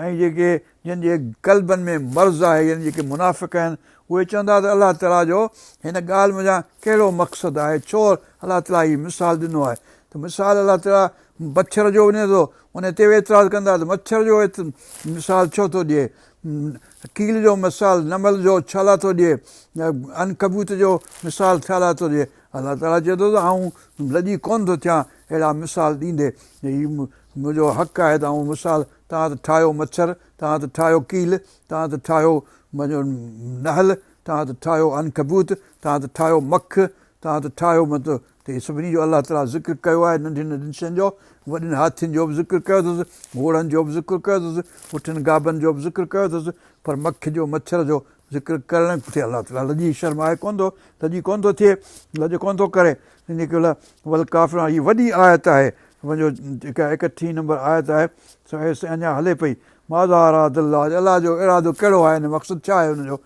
۽ جيڪي جن جي قلبن ۾ مرض آهي يعني جيڪي منافق آهن اهي چوندا ته الله تعاليٰ جو هن ڳالهه منجهان ڪهڙو مقصد آهي ڇو الله تعاليٰ هي مثال ڏنو آهي ته مثال الله تعاليٰ مڇر جو ڏني ٿو ان تي به اعتراض ڪندا ته مڇر جو مثال ڇو ٿو ڏئي ڪيل جو مثال نمل جو ڇا لاء ٿو ڏئي؟ عنڪبوت جو مثال ڇا لاء ٿو ڏئي؟ الله تعاليٰ چئي ٿو ته آئون لڄي ڪونه ٿو ٿيان اهڙا مثال ڏيندي. هي منهنجو حق آهي ته آئون مثال توهان ته ٺاهيو مڇر، توهان ته ٺاهيو ڪيل، توهان ته ٺاهيو منهنجو نحل، توهان ته ٺاهيو عنڪبوت، توهان ته ٺاهيو مک، توهان ته ٺاهيو مطلب ته هي سڀني جو الله تعاليٰ ذڪر ڪيو آهي، ننڍين ننڍين شين جو، وڏين هاٿين جو به ذڪر ڪيو اٿس، گهوڙن جو به ذڪر ڪيو اٿس، اٺن گابن جو به ذڪر ڪيو اٿس، پر مک جو، مڇر جو، ذڪر ڪرڻ تي الله تعاليٰ لڄي شرمائي ڪونه ٿو، لڄي ڪونه ٿو ٿئي، لڄ ڪونه ٿو ڪري. ان ڪري والڪافرون هي وڏي آيت آهي، پنهنجو جيڪا ايڪٽيهين نمبر آيت آهي سو هيستائين اڃا هلي پئي. ماذا اراد الله الله جو ارادو ڪهڙو آهي ان مقصد ڇا آهي ان جو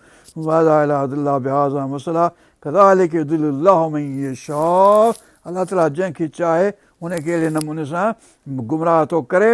ماذا اراد الله بهذا مثلا ڪذالڪ يضل الله من يشاء الله تعالي جنهن کي چاهي ان کي اهڙي نموني سان گمراهه ٿو ڪري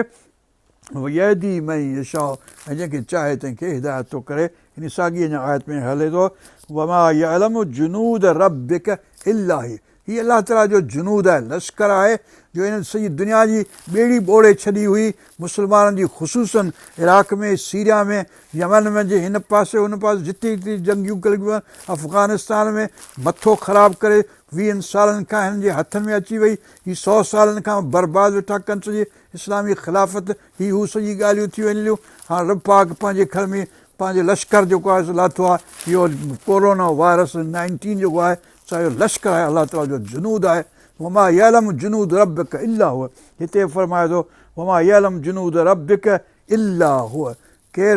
ويهدي من يشاء ۽ جنهن کي چاهي تنهن کي هدايت ٿو ڪري يعني ساڳي اڃا آيت ۾ هلي ٿو وما يعلم جنود ربڪ الا هو هي الله تعاليٰ جو جنود آهي، لشڪر آهي، جو هن سڄي دنيا جي ٻيڙي ٻوڙي ڇڏي هئي، مسلمانن جي خصوصاً عراق ۾، سيريا ۾، يمن ۾ جي هن پاسي هن پاسي جتي جتي جنگيون لڳيون آهن، افغانستان ۾ مٿو خراب ڪري ويهن سالن کان هنن جي هٿن ۾ اچي وئي، هي سو سالن کان برباد ويٺا ڪن سڄي اسلامي خلافت، هي هو سڄي ڳالهيون ٿي ويون هاڻ رب پاڪ پنهنجي گهر ۾ پنهنجي لشڪر جيڪو آهي سو لاٿو آهي، اهو ڪورونا وائرس نائنٽين جيڪو آهي سو اهو لشڪر آهي الله تعاليٰ جو جنود آهي وما يعلم جنود ربڪ الا هو هتي فرمائي ٿو وما يعلم جنود ربڪ الا هو ڪير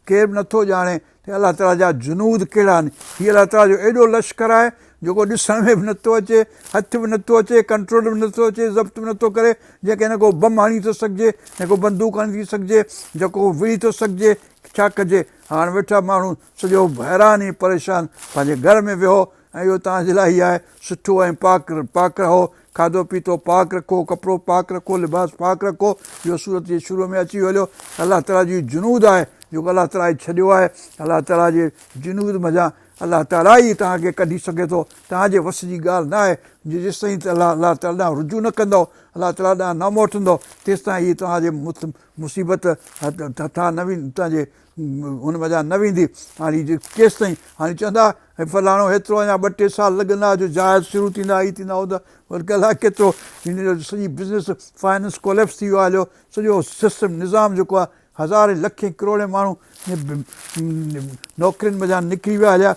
ڪير به نٿو ڄاڻي ته الله تعاليٰ جا جنود ڪهڙا آهن هي الله تعاليٰ جو ايڏو لشڪر آهي جيڪو ڏسڻ ۾ به نٿو اچي هٿ به نٿو اچي ڪنٽرول به نٿو اچي ضبط به نٿو ڪري جنهن کي نه ڪو بم هڻي ٿو سگهجي نه ڪو بندوق هڻي ٿي سگهجي جيڪو وڙهي ٿو سگهجي ڇا ڪجي هاڻ ويٺا ماڻهو سڄو حيران ۽ پريشان پنهنجي گهر ۾ ويهو ۽ اهو توهان جي لاء ئي آهي سٺو ۽ پاڪ پاڪ رهو کاڌو پيتو پاڪ رکو ڪپڙو پاڪ رکو لباس پاڪ رکو اهو سورت جي شروع ۾ اچي ويو هليو الله تعاليٰ جي جنود آهي جيڪو الله تعاليٰ ڇڏيو آهي الله تعاليٰ جي جنود منجهان الله تعاليٰ ئي توهان کي ڪڍي سگهي ٿو توهان جي وس جي ڳالهه نه آهي جيستائين الله الله تعاليٰ ڏانهن رجوع نه ڪندؤ الله تعاليٰ ڏانهن نه موٽندؤ تيستائين هي توهان جي مصيبت هٿان نه ويندي توهان جي هن منجهان نه ويندي. هاڻي ڪيستائين هاڻي چوندا هي فلاڻو هيترو اڃا ٻه ٽي سال لڳندا جو جهاز شروع ٿيندا هي ٿيندا هو ته بلڪه الائي ڪيترو هن جو سڄي بزنس فائننس ڪوليپس ٿي ويو آهي هليو سڄو سسٽم نظام جيڪو آهي هزارين لکين ڪروڙين ماڻهو نوڪرين منجهان نڪري ويا هليا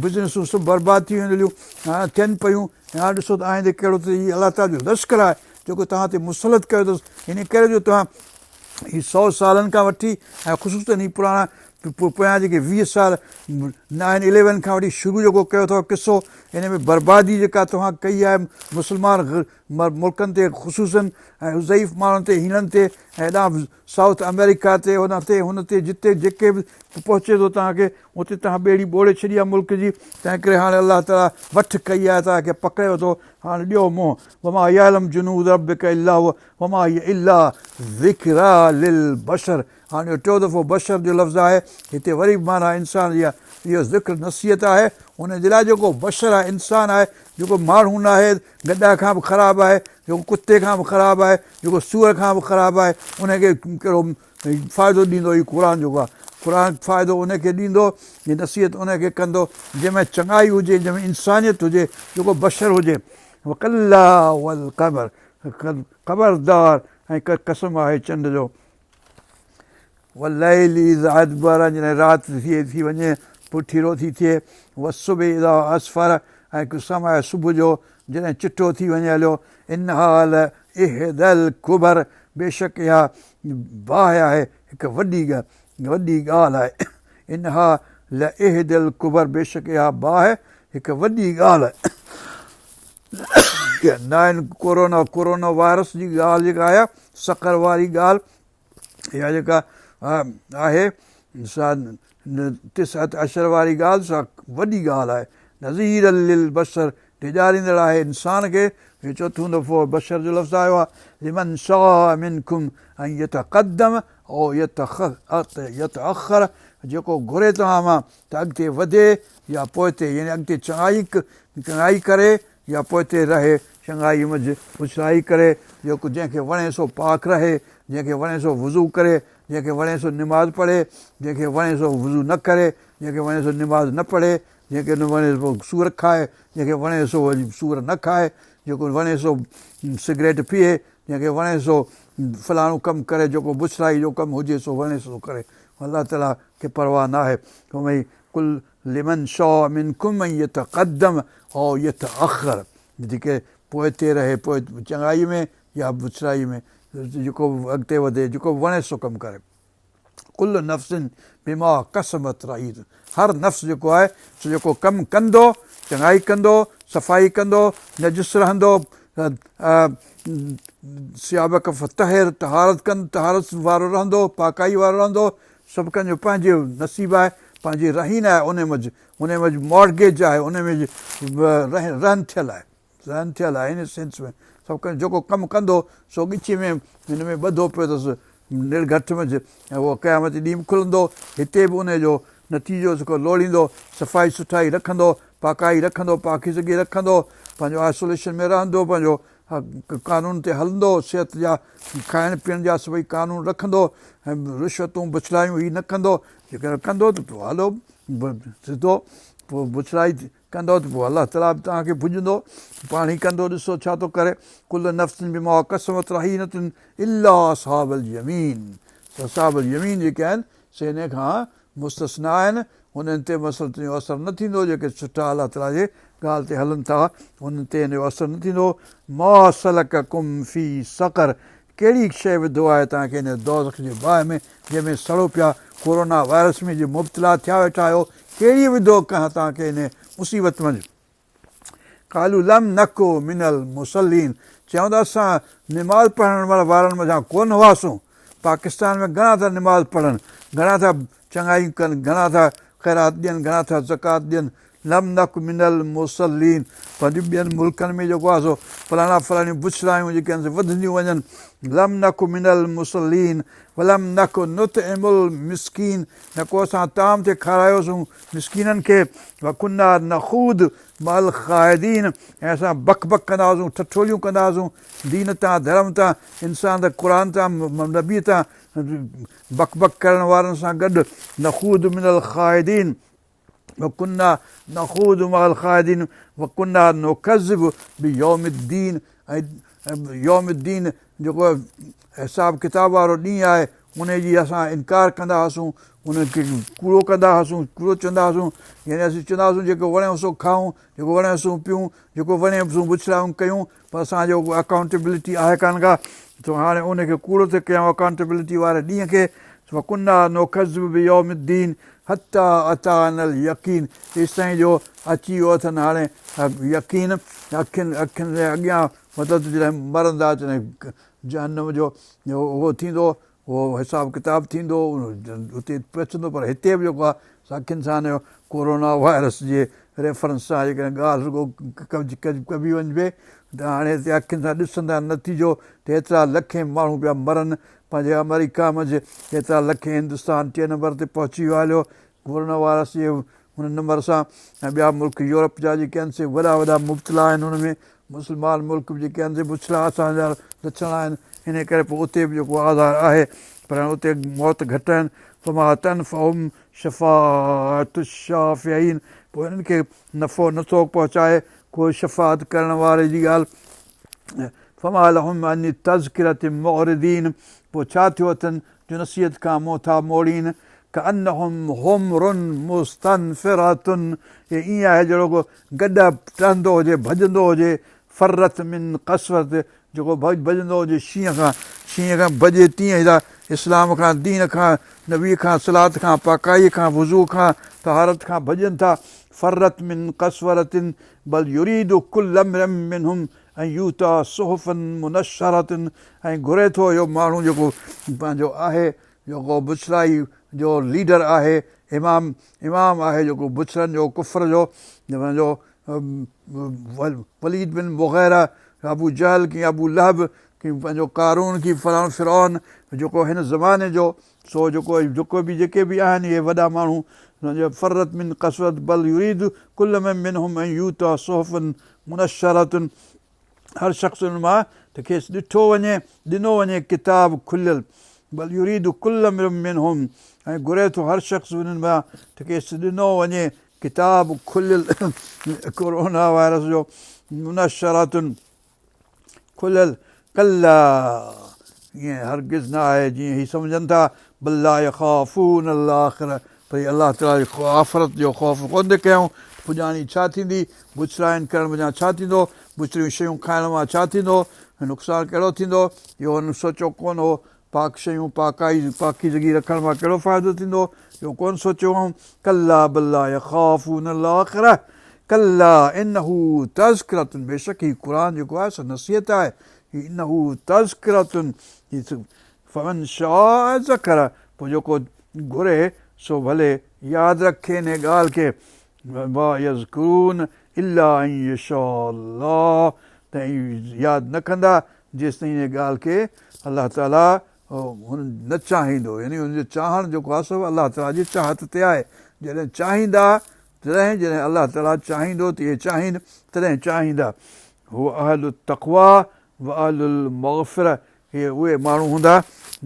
بزنسون سڀ برباد ٿي ويون هليون هاڻي ٿين پيون هاڻي ڏسو ته آئندي ڪهڙو ٿو هي الله تعاليٰ جو لشڪر آهي جيڪو توهان تي مسلط ڪيو اٿس ان ڪري جو توهان هي سو سالن کان وٺي ۽ خصوصاً هي پراڻا پويان جيڪي 20 سال نائن اليون کان وٺي شروع جيڪو ڪيو اٿو قصو ان ۾ بربادي جيڪا توهان ڪئي آهي مسلمان ملڪن تي خصوصاً ۽ ضعيف ماڻهن تي هيڻن تي ۽ هيڏانهن سائوٿ آمريڪا تي هن تي هن تي جتي جيڪي به پهچي ٿو توهان کي اتي توهان ٻيڙي ٻوڙي ڇڏي آهي ملڪ جي تنهن ڪري هاڻي الله تعاليٰ وٺ ڪئي آهي توهان کي پڪڙي ورتو هاڻي ڏيو منهن وما يعلم جنود ربڪ الا هو وما هي الا ذڪريٰ للبشر هاڻي اهو ٽيون دفعو بشر جو لفظ آهي هتي وري به معنيٰ انسان جي اهو ذڪر نصيحت آهي ان جي لاء جيڪو بشر آهي انسان آهي جيڪو ماڻهو نه آهي گڏهه کان به خراب آهي جيڪو ڪتي کان به خراب آهي جيڪو سوئر کان به خراب آهي ان کي ڪهڙو فائدو ڏيندو هي قرآن جيڪو آهي قرآن فائدو ان کي ڏيندو جي نصيحت ان کي ڪندو جنهن ۾ چڱائي هجي جنهن ۾ انسانيت هجي جيڪو بشر هجي وڪلا والقمر خبردار ۽ قسم آهي چنڊ جو والليل اذ ادبر جڏهن رات ٿئي ٿي وڃي پٺيرو ٿي ٿئي والصبح اذا اسفر ۽ قسم آهي صبح جو جڏهن چٽو ٿي وڃي هليو. انها لاحدي الڪبر بيشڪ اها باهه آهي هڪ وڏي وڏي ڳالهه آهي. انها لاحدي الڪبر بيشڪ اها باهه هڪ وڏي ڳالهه آهي. نائن ڪورونا ڪورونا وائرس جي ڳالهه جيڪا آهي سقر واري ڳالهه اها جيڪا آهي سا تسعة عشر واري ڳالهه سا وڏي ڳالهه آهي نذيرا للبشر ڊيڄاريندڙ آهي انسان کي هي چوٿون دفعو بشر جو لفظ آيو آهي لمن شاء منڪم ان يتقدم او يتاخر جيڪو گهري توهان مان ته اڳتي وڌي يا پوئتي يعني اڳتي چڱائي چڱائي ڪري يا پوئتي رهي، چڱائي منجهه بڇڙائي ڪري، جيڪو جنهن کي وڻي سو پاڪ رهي، جنهن کي وڻي سو وضو ڪري، جنهن کي وڻي سو نماز پڙهي، جنهن کي وڻي سو وضو نه ڪري، جنهن کي وڻي سو نماز نه پڙهي، جنهن کي وڻي سو سور کائي، جنهن کي وڻي سو وري سور نه کائي، جيڪو وڻي سو سگريٽ پيئي، جنهن کي وڻي سو فلاڻو ڪم ڪري، جيڪو بڇڙائي جو ڪم هجي سو وڻي سو ڪري، الله تعاليٰ کي پرواهه ناهي. قل لمن شاء منڪم ان يتقدم او يتاخر جيڪي پوئتي رهي پوء چڱائي ۾ يا بڇڙائي ۾ جيڪو به اڳتي وڌي جيڪو به وڻيس سو ڪم ڪري. ڪل نفس بما ڪسبت رهينة هر نفس جيڪو آهي سو جيڪو ڪم ڪندو چڱائي ڪندو صفائي ڪندو نجس رهندو ثيابڪ فطهر طهارت ڪندو طهارت وارو رهندو پاڪائي وارو رهندو سڀ ڪنهن جو پنهنجو نصيب آهي، پنهنجي رهين آهي انهي منجهه، انهي منجهه مارگيج آهي، انهي منجهه رهن ٿيل آهي، رهن ٿيل آهي ان سينس ۾ سڀ ڪنهن جيڪو ڪم ڪندو سو ڳچي ۾ هن ۾ ٻڌو پيو اٿس نڙگهٽ منجهه ۽ اهو قيامت جي ڏينهن به کلندو، هتي به انهي جو نتيجو جيڪو لوڙيندو، صفائي سٺائي رکندو، پاڪائي رکندو، پاڪيزگي رکندو، پنهنجو آئسوليشن ۾ رهندو، پنهنجو قانون تي هلندو، صحت جا کائڻ پيئڻ جا سڀئي قانون رکندو ۽ رشوتون بڇڙايون هي نه ڪندو، جيڪڏهن ڪندو ته پوء هلو سڌو پوء بڇڙائي ڪندو ته پوء الله تعاليٰ به توهان کي ڀڄندو، پاڻ ئي ڪندو ڏسو ڇا ٿو ڪري، ڪل نفس بما ڪسبت رهينة الا اصحاب اليمين اصحاب اليمين جيڪي آهن سي انهي کان مستثنيٰ آهن، انهن تي مثلاً جو اثر نه ٿيندو، جيڪي سٺا الله تعاليٰ جي ڳالهه تي هلن ٿا، انهن تي ان جو اثر نه ٿيندو. ما سلڪڪم في سقر ڪهڙي شيء وڌو آهي توهان کي ان دوزخ جي باهه ۾ جنهن ۾ سڙو پيا، ڪورونا وائرس ۾ جي مبتلا ٿيا ويٺا آهيو، ڪهڙي وڌو ڪنهن توهان کي ان مصيبت منجهه. قالوا لم نڪ من المصلين چيائون ته اسان نماز پڙهڻ وارن منجهان ڪونه هئاسون. پاڪستان ۾ گهڻا ٿا نماز پڙهن، گهڻا ٿا چڱايون ڪن، گهڻا ٿا خيرات ڏين، گهڻا ٿا زڪوات ڏين. لم نڪ من المصلين پر ٻين ملڪن ۾ جيڪو آهي سو فلاڻا فلاڻيون بڇڙايون جيڪي آهن سي وڌنديون وڃن. لم نڪ من المصلين ولم نڪ نطعم المسڪين نه ڪو اسان طعام ٿي کارايوسون مسڪينن کي، وڪنا نخوض مع الخائضين ۽ اسان بڪ بڪ ڪندا هئاسون، ٺٺوليون ڪندا هئاسون دين تان، ڌرم تان، انسان تان، قرآن تان، نبي تان بڪ بڪ ڪرڻ وارن سان گڏ، نخوض من الخائضين وڪنا نخوض مع الخائضين وڪنا نڪذب بيوم الدين ۽ يوم الدين جيڪو حساب ڪتاب وارو ڏينهن آهي ان جي اسان انڪار ڪندا هئاسون ان کي ڪوڙو ڪندا هئاسون ڪوڙو چوندا هئاسون يعني اسين چوندا هئاسون جيڪو وڻي سو کائون جيڪو وڻي سو پيئون جيڪو وڻي سو بڇڙايون ڪيون پر اسان جو اڪائونٽيبلٽي آهي ڪانه ڪا سو هاڻي ان کي ڪوڙو ٿو ڪيون اڪائونٽيبلٽي واري ڏينهن کي وڪنا نڪذب بيوم الدين حتي اتانا اليقين ايستائين جو اچي ويو اٿن هاڻي يقين اکين اکين جي اڳيان مطلب ته جڏهن مرندا تڏهن جهنم جو اهو ٿيندو اهو حساب ڪتاب ٿيندو اتي پهچندو پر هتي به جيڪو آهي سو اکين سان هن جو ڪورونا وائرس جي ريفرنس سان جيڪڏهن ڳالهه رڳو ڪبي وڃبي ته هاڻي هتي اکين سان ڏسندا نتيجو ته ايترا لکين ماڻهو پيا مرن پنهنجي آمريڪا منجهه ايترا لکين هندستان ٽئين نمبر تي پهچي ويو هليو ڪورونا وائرس جي ان نمبر سان ۽ ٻيا ملڪ يورپ جا جيڪي آهن سي وڏا وڏا مبتلا آهن ان ۾ مسلمان ملڪ به جيڪي آهن سي بڇڙا اسان جا لڇڻ آهن انهي ڪري پوء اتي به جيڪو آزار آهي پر هاڻي اتي موت گهٽ آهن فما تنفعهم شفاعت الشافعين پوء انهن کي نفعو نٿو پهچائي ڪو شفاعت ڪرڻ واري جي ڳالهه فما لهم عن التذڪرة معرضين پوء ڇا ٿيو اٿن جو نصيحت کان منهن ٿا موڙين، ڪأنهم حمر مستنفرة اهي ائين آهي جهڙو ڪو گڏهه ٽهندو هجي، ڀڄندو هجي، فرت من قسورة جيڪو ڀڄندو هجي شينهن کان، شينهن کان ڀڄي تيئن هي ٿا اسلام کان، دين کان، نبي کان، صلات کان، پاڪائي کان، وضو کان، طهارت کان ڀڄن ٿا، فرت من قسورة بل يريد ڪل امرئ منهم ان يؤتي صحفا منشرة ۽ گهري ٿو اهو ماڻهو جيڪو پنهنجو آهي جيڪو بڇڙائي جو ليڊر آهي امام امام آهي جيڪو بڇڙن جو ڪفر جو پنهنجو وليد بن مغيره ابو جهل ڪي ابو لهب ڪي پنهنجو قارون ڪي فلاڻو فرعون جيڪو هن زماني جو سو جيڪو جيڪو به جيڪي به آهن اهي وڏا ماڻهو پنهنجو فرت من قسورة بل يريد ڪل امرئ منهم ان يؤتي صحفا منشرة هر شخص انهن مان ته کيس ڏٺو وڃي ڏنو وڃي ڪتاب کليل بل يريد ڪل امرئ منهم ۽ گهري ٿو هر شخص انهن مان ته کيس ڏنو وڃي ڪتاب کليل ڪورونا وائرس جو منشرة کليل ڪلا ائين هرگز نه آهي جيئن هي سمجهن ٿا بل لا يخافون الاخرة پر هي الله تعاليٰ جي آخرت جو خوف ڪونه ٿي ڪيائون پڄاڻي ڇا ٿيندي بڇڙاين ڪرڻ منجهان ڇا ٿيندو بڇڙيون شيون کائڻ مان ڇا ٿيندو نقصان ڪهڙو ٿيندو اهو هنن سوچيو ڪونه هو پاڪ شيون، پاڪائي، پاڪيزگي رکڻ مان ڪهڙو فائدو ٿيندو، اهو ڪونه سوچيو هئائون. ڪلا بل لا يخافون الاخرة ڪلا انه تذڪرة بيشڪ هي قرآن جيڪو آهي سو نصيحت آهي هي انه تذڪرة فمن شاء ذڪره پوء جيڪو گهري سو ڀلي ياد رکي انهي ڳالهه کي وما يذڪرون الا ان يشاء الله ته ياد نه ڪندا جيستائين انهيء ڳالهه کي الله تعاليٰ هن نه چاهيندو يعني هن جو چاهڻ جيڪو آهي سو الله تعاليٰ جي چاهت تي آهي جڏهن چاهيندا تڏهن جڏهن الله تعاليٰ چاهيندو ته اهي چاهين تڏهن چاهيندا هو اهل التقويٰ و اهل المغفرة اهي اهي ماڻهو هوندا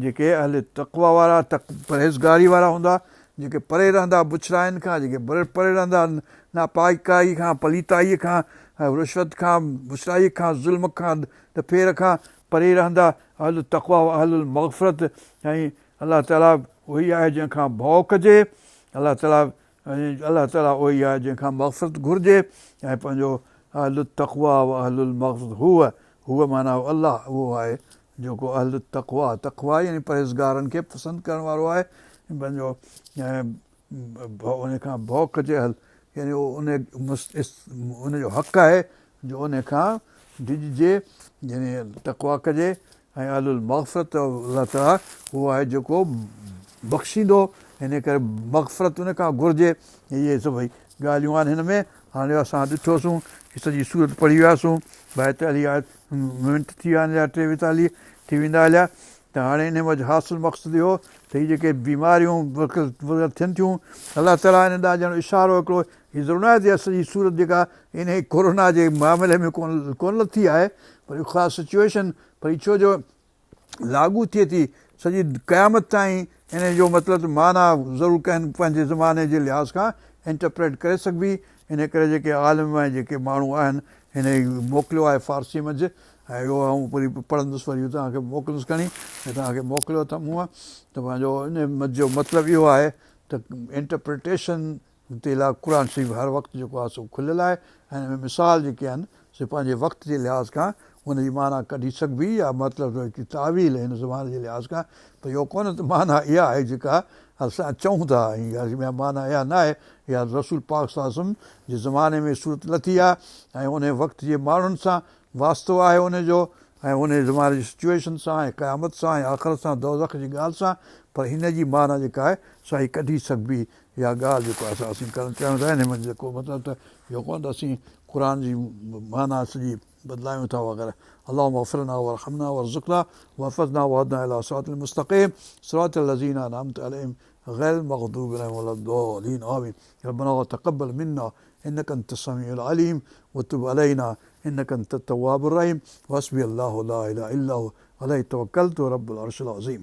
جيڪي اهل تقويٰ وارا پرهيزگاري وارا هوندا جيڪي پري رهندا بڇڙاين کان جيڪي پري رهندا ناپاڪائي کان پليتائي کان رشوت کان بڇڙائي کان ظلم کان ڏڦير کان پري رهندا، اهل التقويٰ و اهل المغفرت ۽ الله تعاليٰ اهوئي آهي جنهن کان ڀؤ ڪجي، الله تعاليٰ الله تعاليٰ اهوئي آهي جنهن کان مغفرت گهرجي ۽ پنهنجو اهل التقويٰ و اهل المغفرت هو هو معنيٰ الله اهو آهي جيڪو اهل التقويٰ تقويٰ يعني پرهيزگارن کي پسند ڪرڻ وارو آهي پنهنجو ان کان ڀؤ ڪجي اهل يعني ان ان جو حق آهي جو ان کان ڊڄجي يعني تقويٰ ڪجي ۽ اهل المغفرت الله تعاليٰ اهو آهي جيڪو بخشيندو ان ڪري مغفرت ان کان گهرجي اهي سڀئي ڳالهيون آهن هن ۾ هاڻي اسان ڏٺوسون سڄي سورت پڙهي وياسون 42 منٽ ٿي ويا آهن يا 43 ٿي ويندا هليا ته هاڻي انهي منجهه حاصل مقصد اهو ته هي جيڪي بيماريون وغيره ٿين ٿيون الله تعاليٰ ان ڏانهن ڄڻ اشارو هڪڙو هي ضرور ناهي ته سڄي سورت جيڪا انهي ڪورونا جي معاملي ۾ ڪونه لٿي آهي پر اهو خاص سچوئيشن پر هي ڇو جو لاڳو ٿئي ٿي سڄي قيامت تائين انهي جو مطلب ته معنيٰ ضرور ڪنهن پنهنجي زماني جي لحاظ کان انٽرپريٽ ڪري سگهبي انهي ڪري جيڪي عالم ۽ جيڪي ماڻهو آهن هن موڪليو آهي فارسي منجهه ۽ اهو آئون وري پڙهندس وري توهان کي موڪلندس کڻي ۽ توهان کي موڪليو اٿم هونء ته پنهنجو ان جو مطلب اهو آهي ته انٽرپريٽيشن تي لاء قرآن شريف هر وقت جيڪو آهي سو کليل آهي ۽ ان ۾ مثال جيڪي آهن سي پنهنجي وقت جي لحاظ کان ان جي معنيٰ ڪڍي سگهبي يا مطلب ته هڪ تاويل هن زماني جي لحاظ کان پر اهو ڪونه ته معنيٰ اها آهي جيڪا اسان چئون ٿا ۽ اها معنيٰ اها نه آهي اها رسول پاڪ صلي الله عليه وسلم جي زماني ۾ سورت لٿي آهي ۽ ان وقت جي ماڻهن سان واسطو آهي ان جو ۽ ان زماني جي سچوئيشن سان ۽ قيامت سان ۽ آخرت سان دوزخ جي ڳالهه سان پر هن جي معنيٰ جيڪا آهي سا هي ڪڍي سگهبي اها ڳالهه جيڪو اسين ڪرڻ چاهيون ٿا انهي منجهه جيڪو مطلب ته اهو ڪونه ته اسين قرآن جي معنيٰ سڄي بدلايون ٿا وغيره اللهم اغفر لنا وارحمنا وارزقنا واحفظنا واهدنا الى صراط المستقيم صراط الذين انعمت عليهم غير المغضوب عليهم ولا الضالين آمين ربنا تقبل منا انك انت السميع العليم وتب علينا انك انت التواب الرحيم وحسبي الله لا اله الا هو عليه توكلت رب العرش العظيم.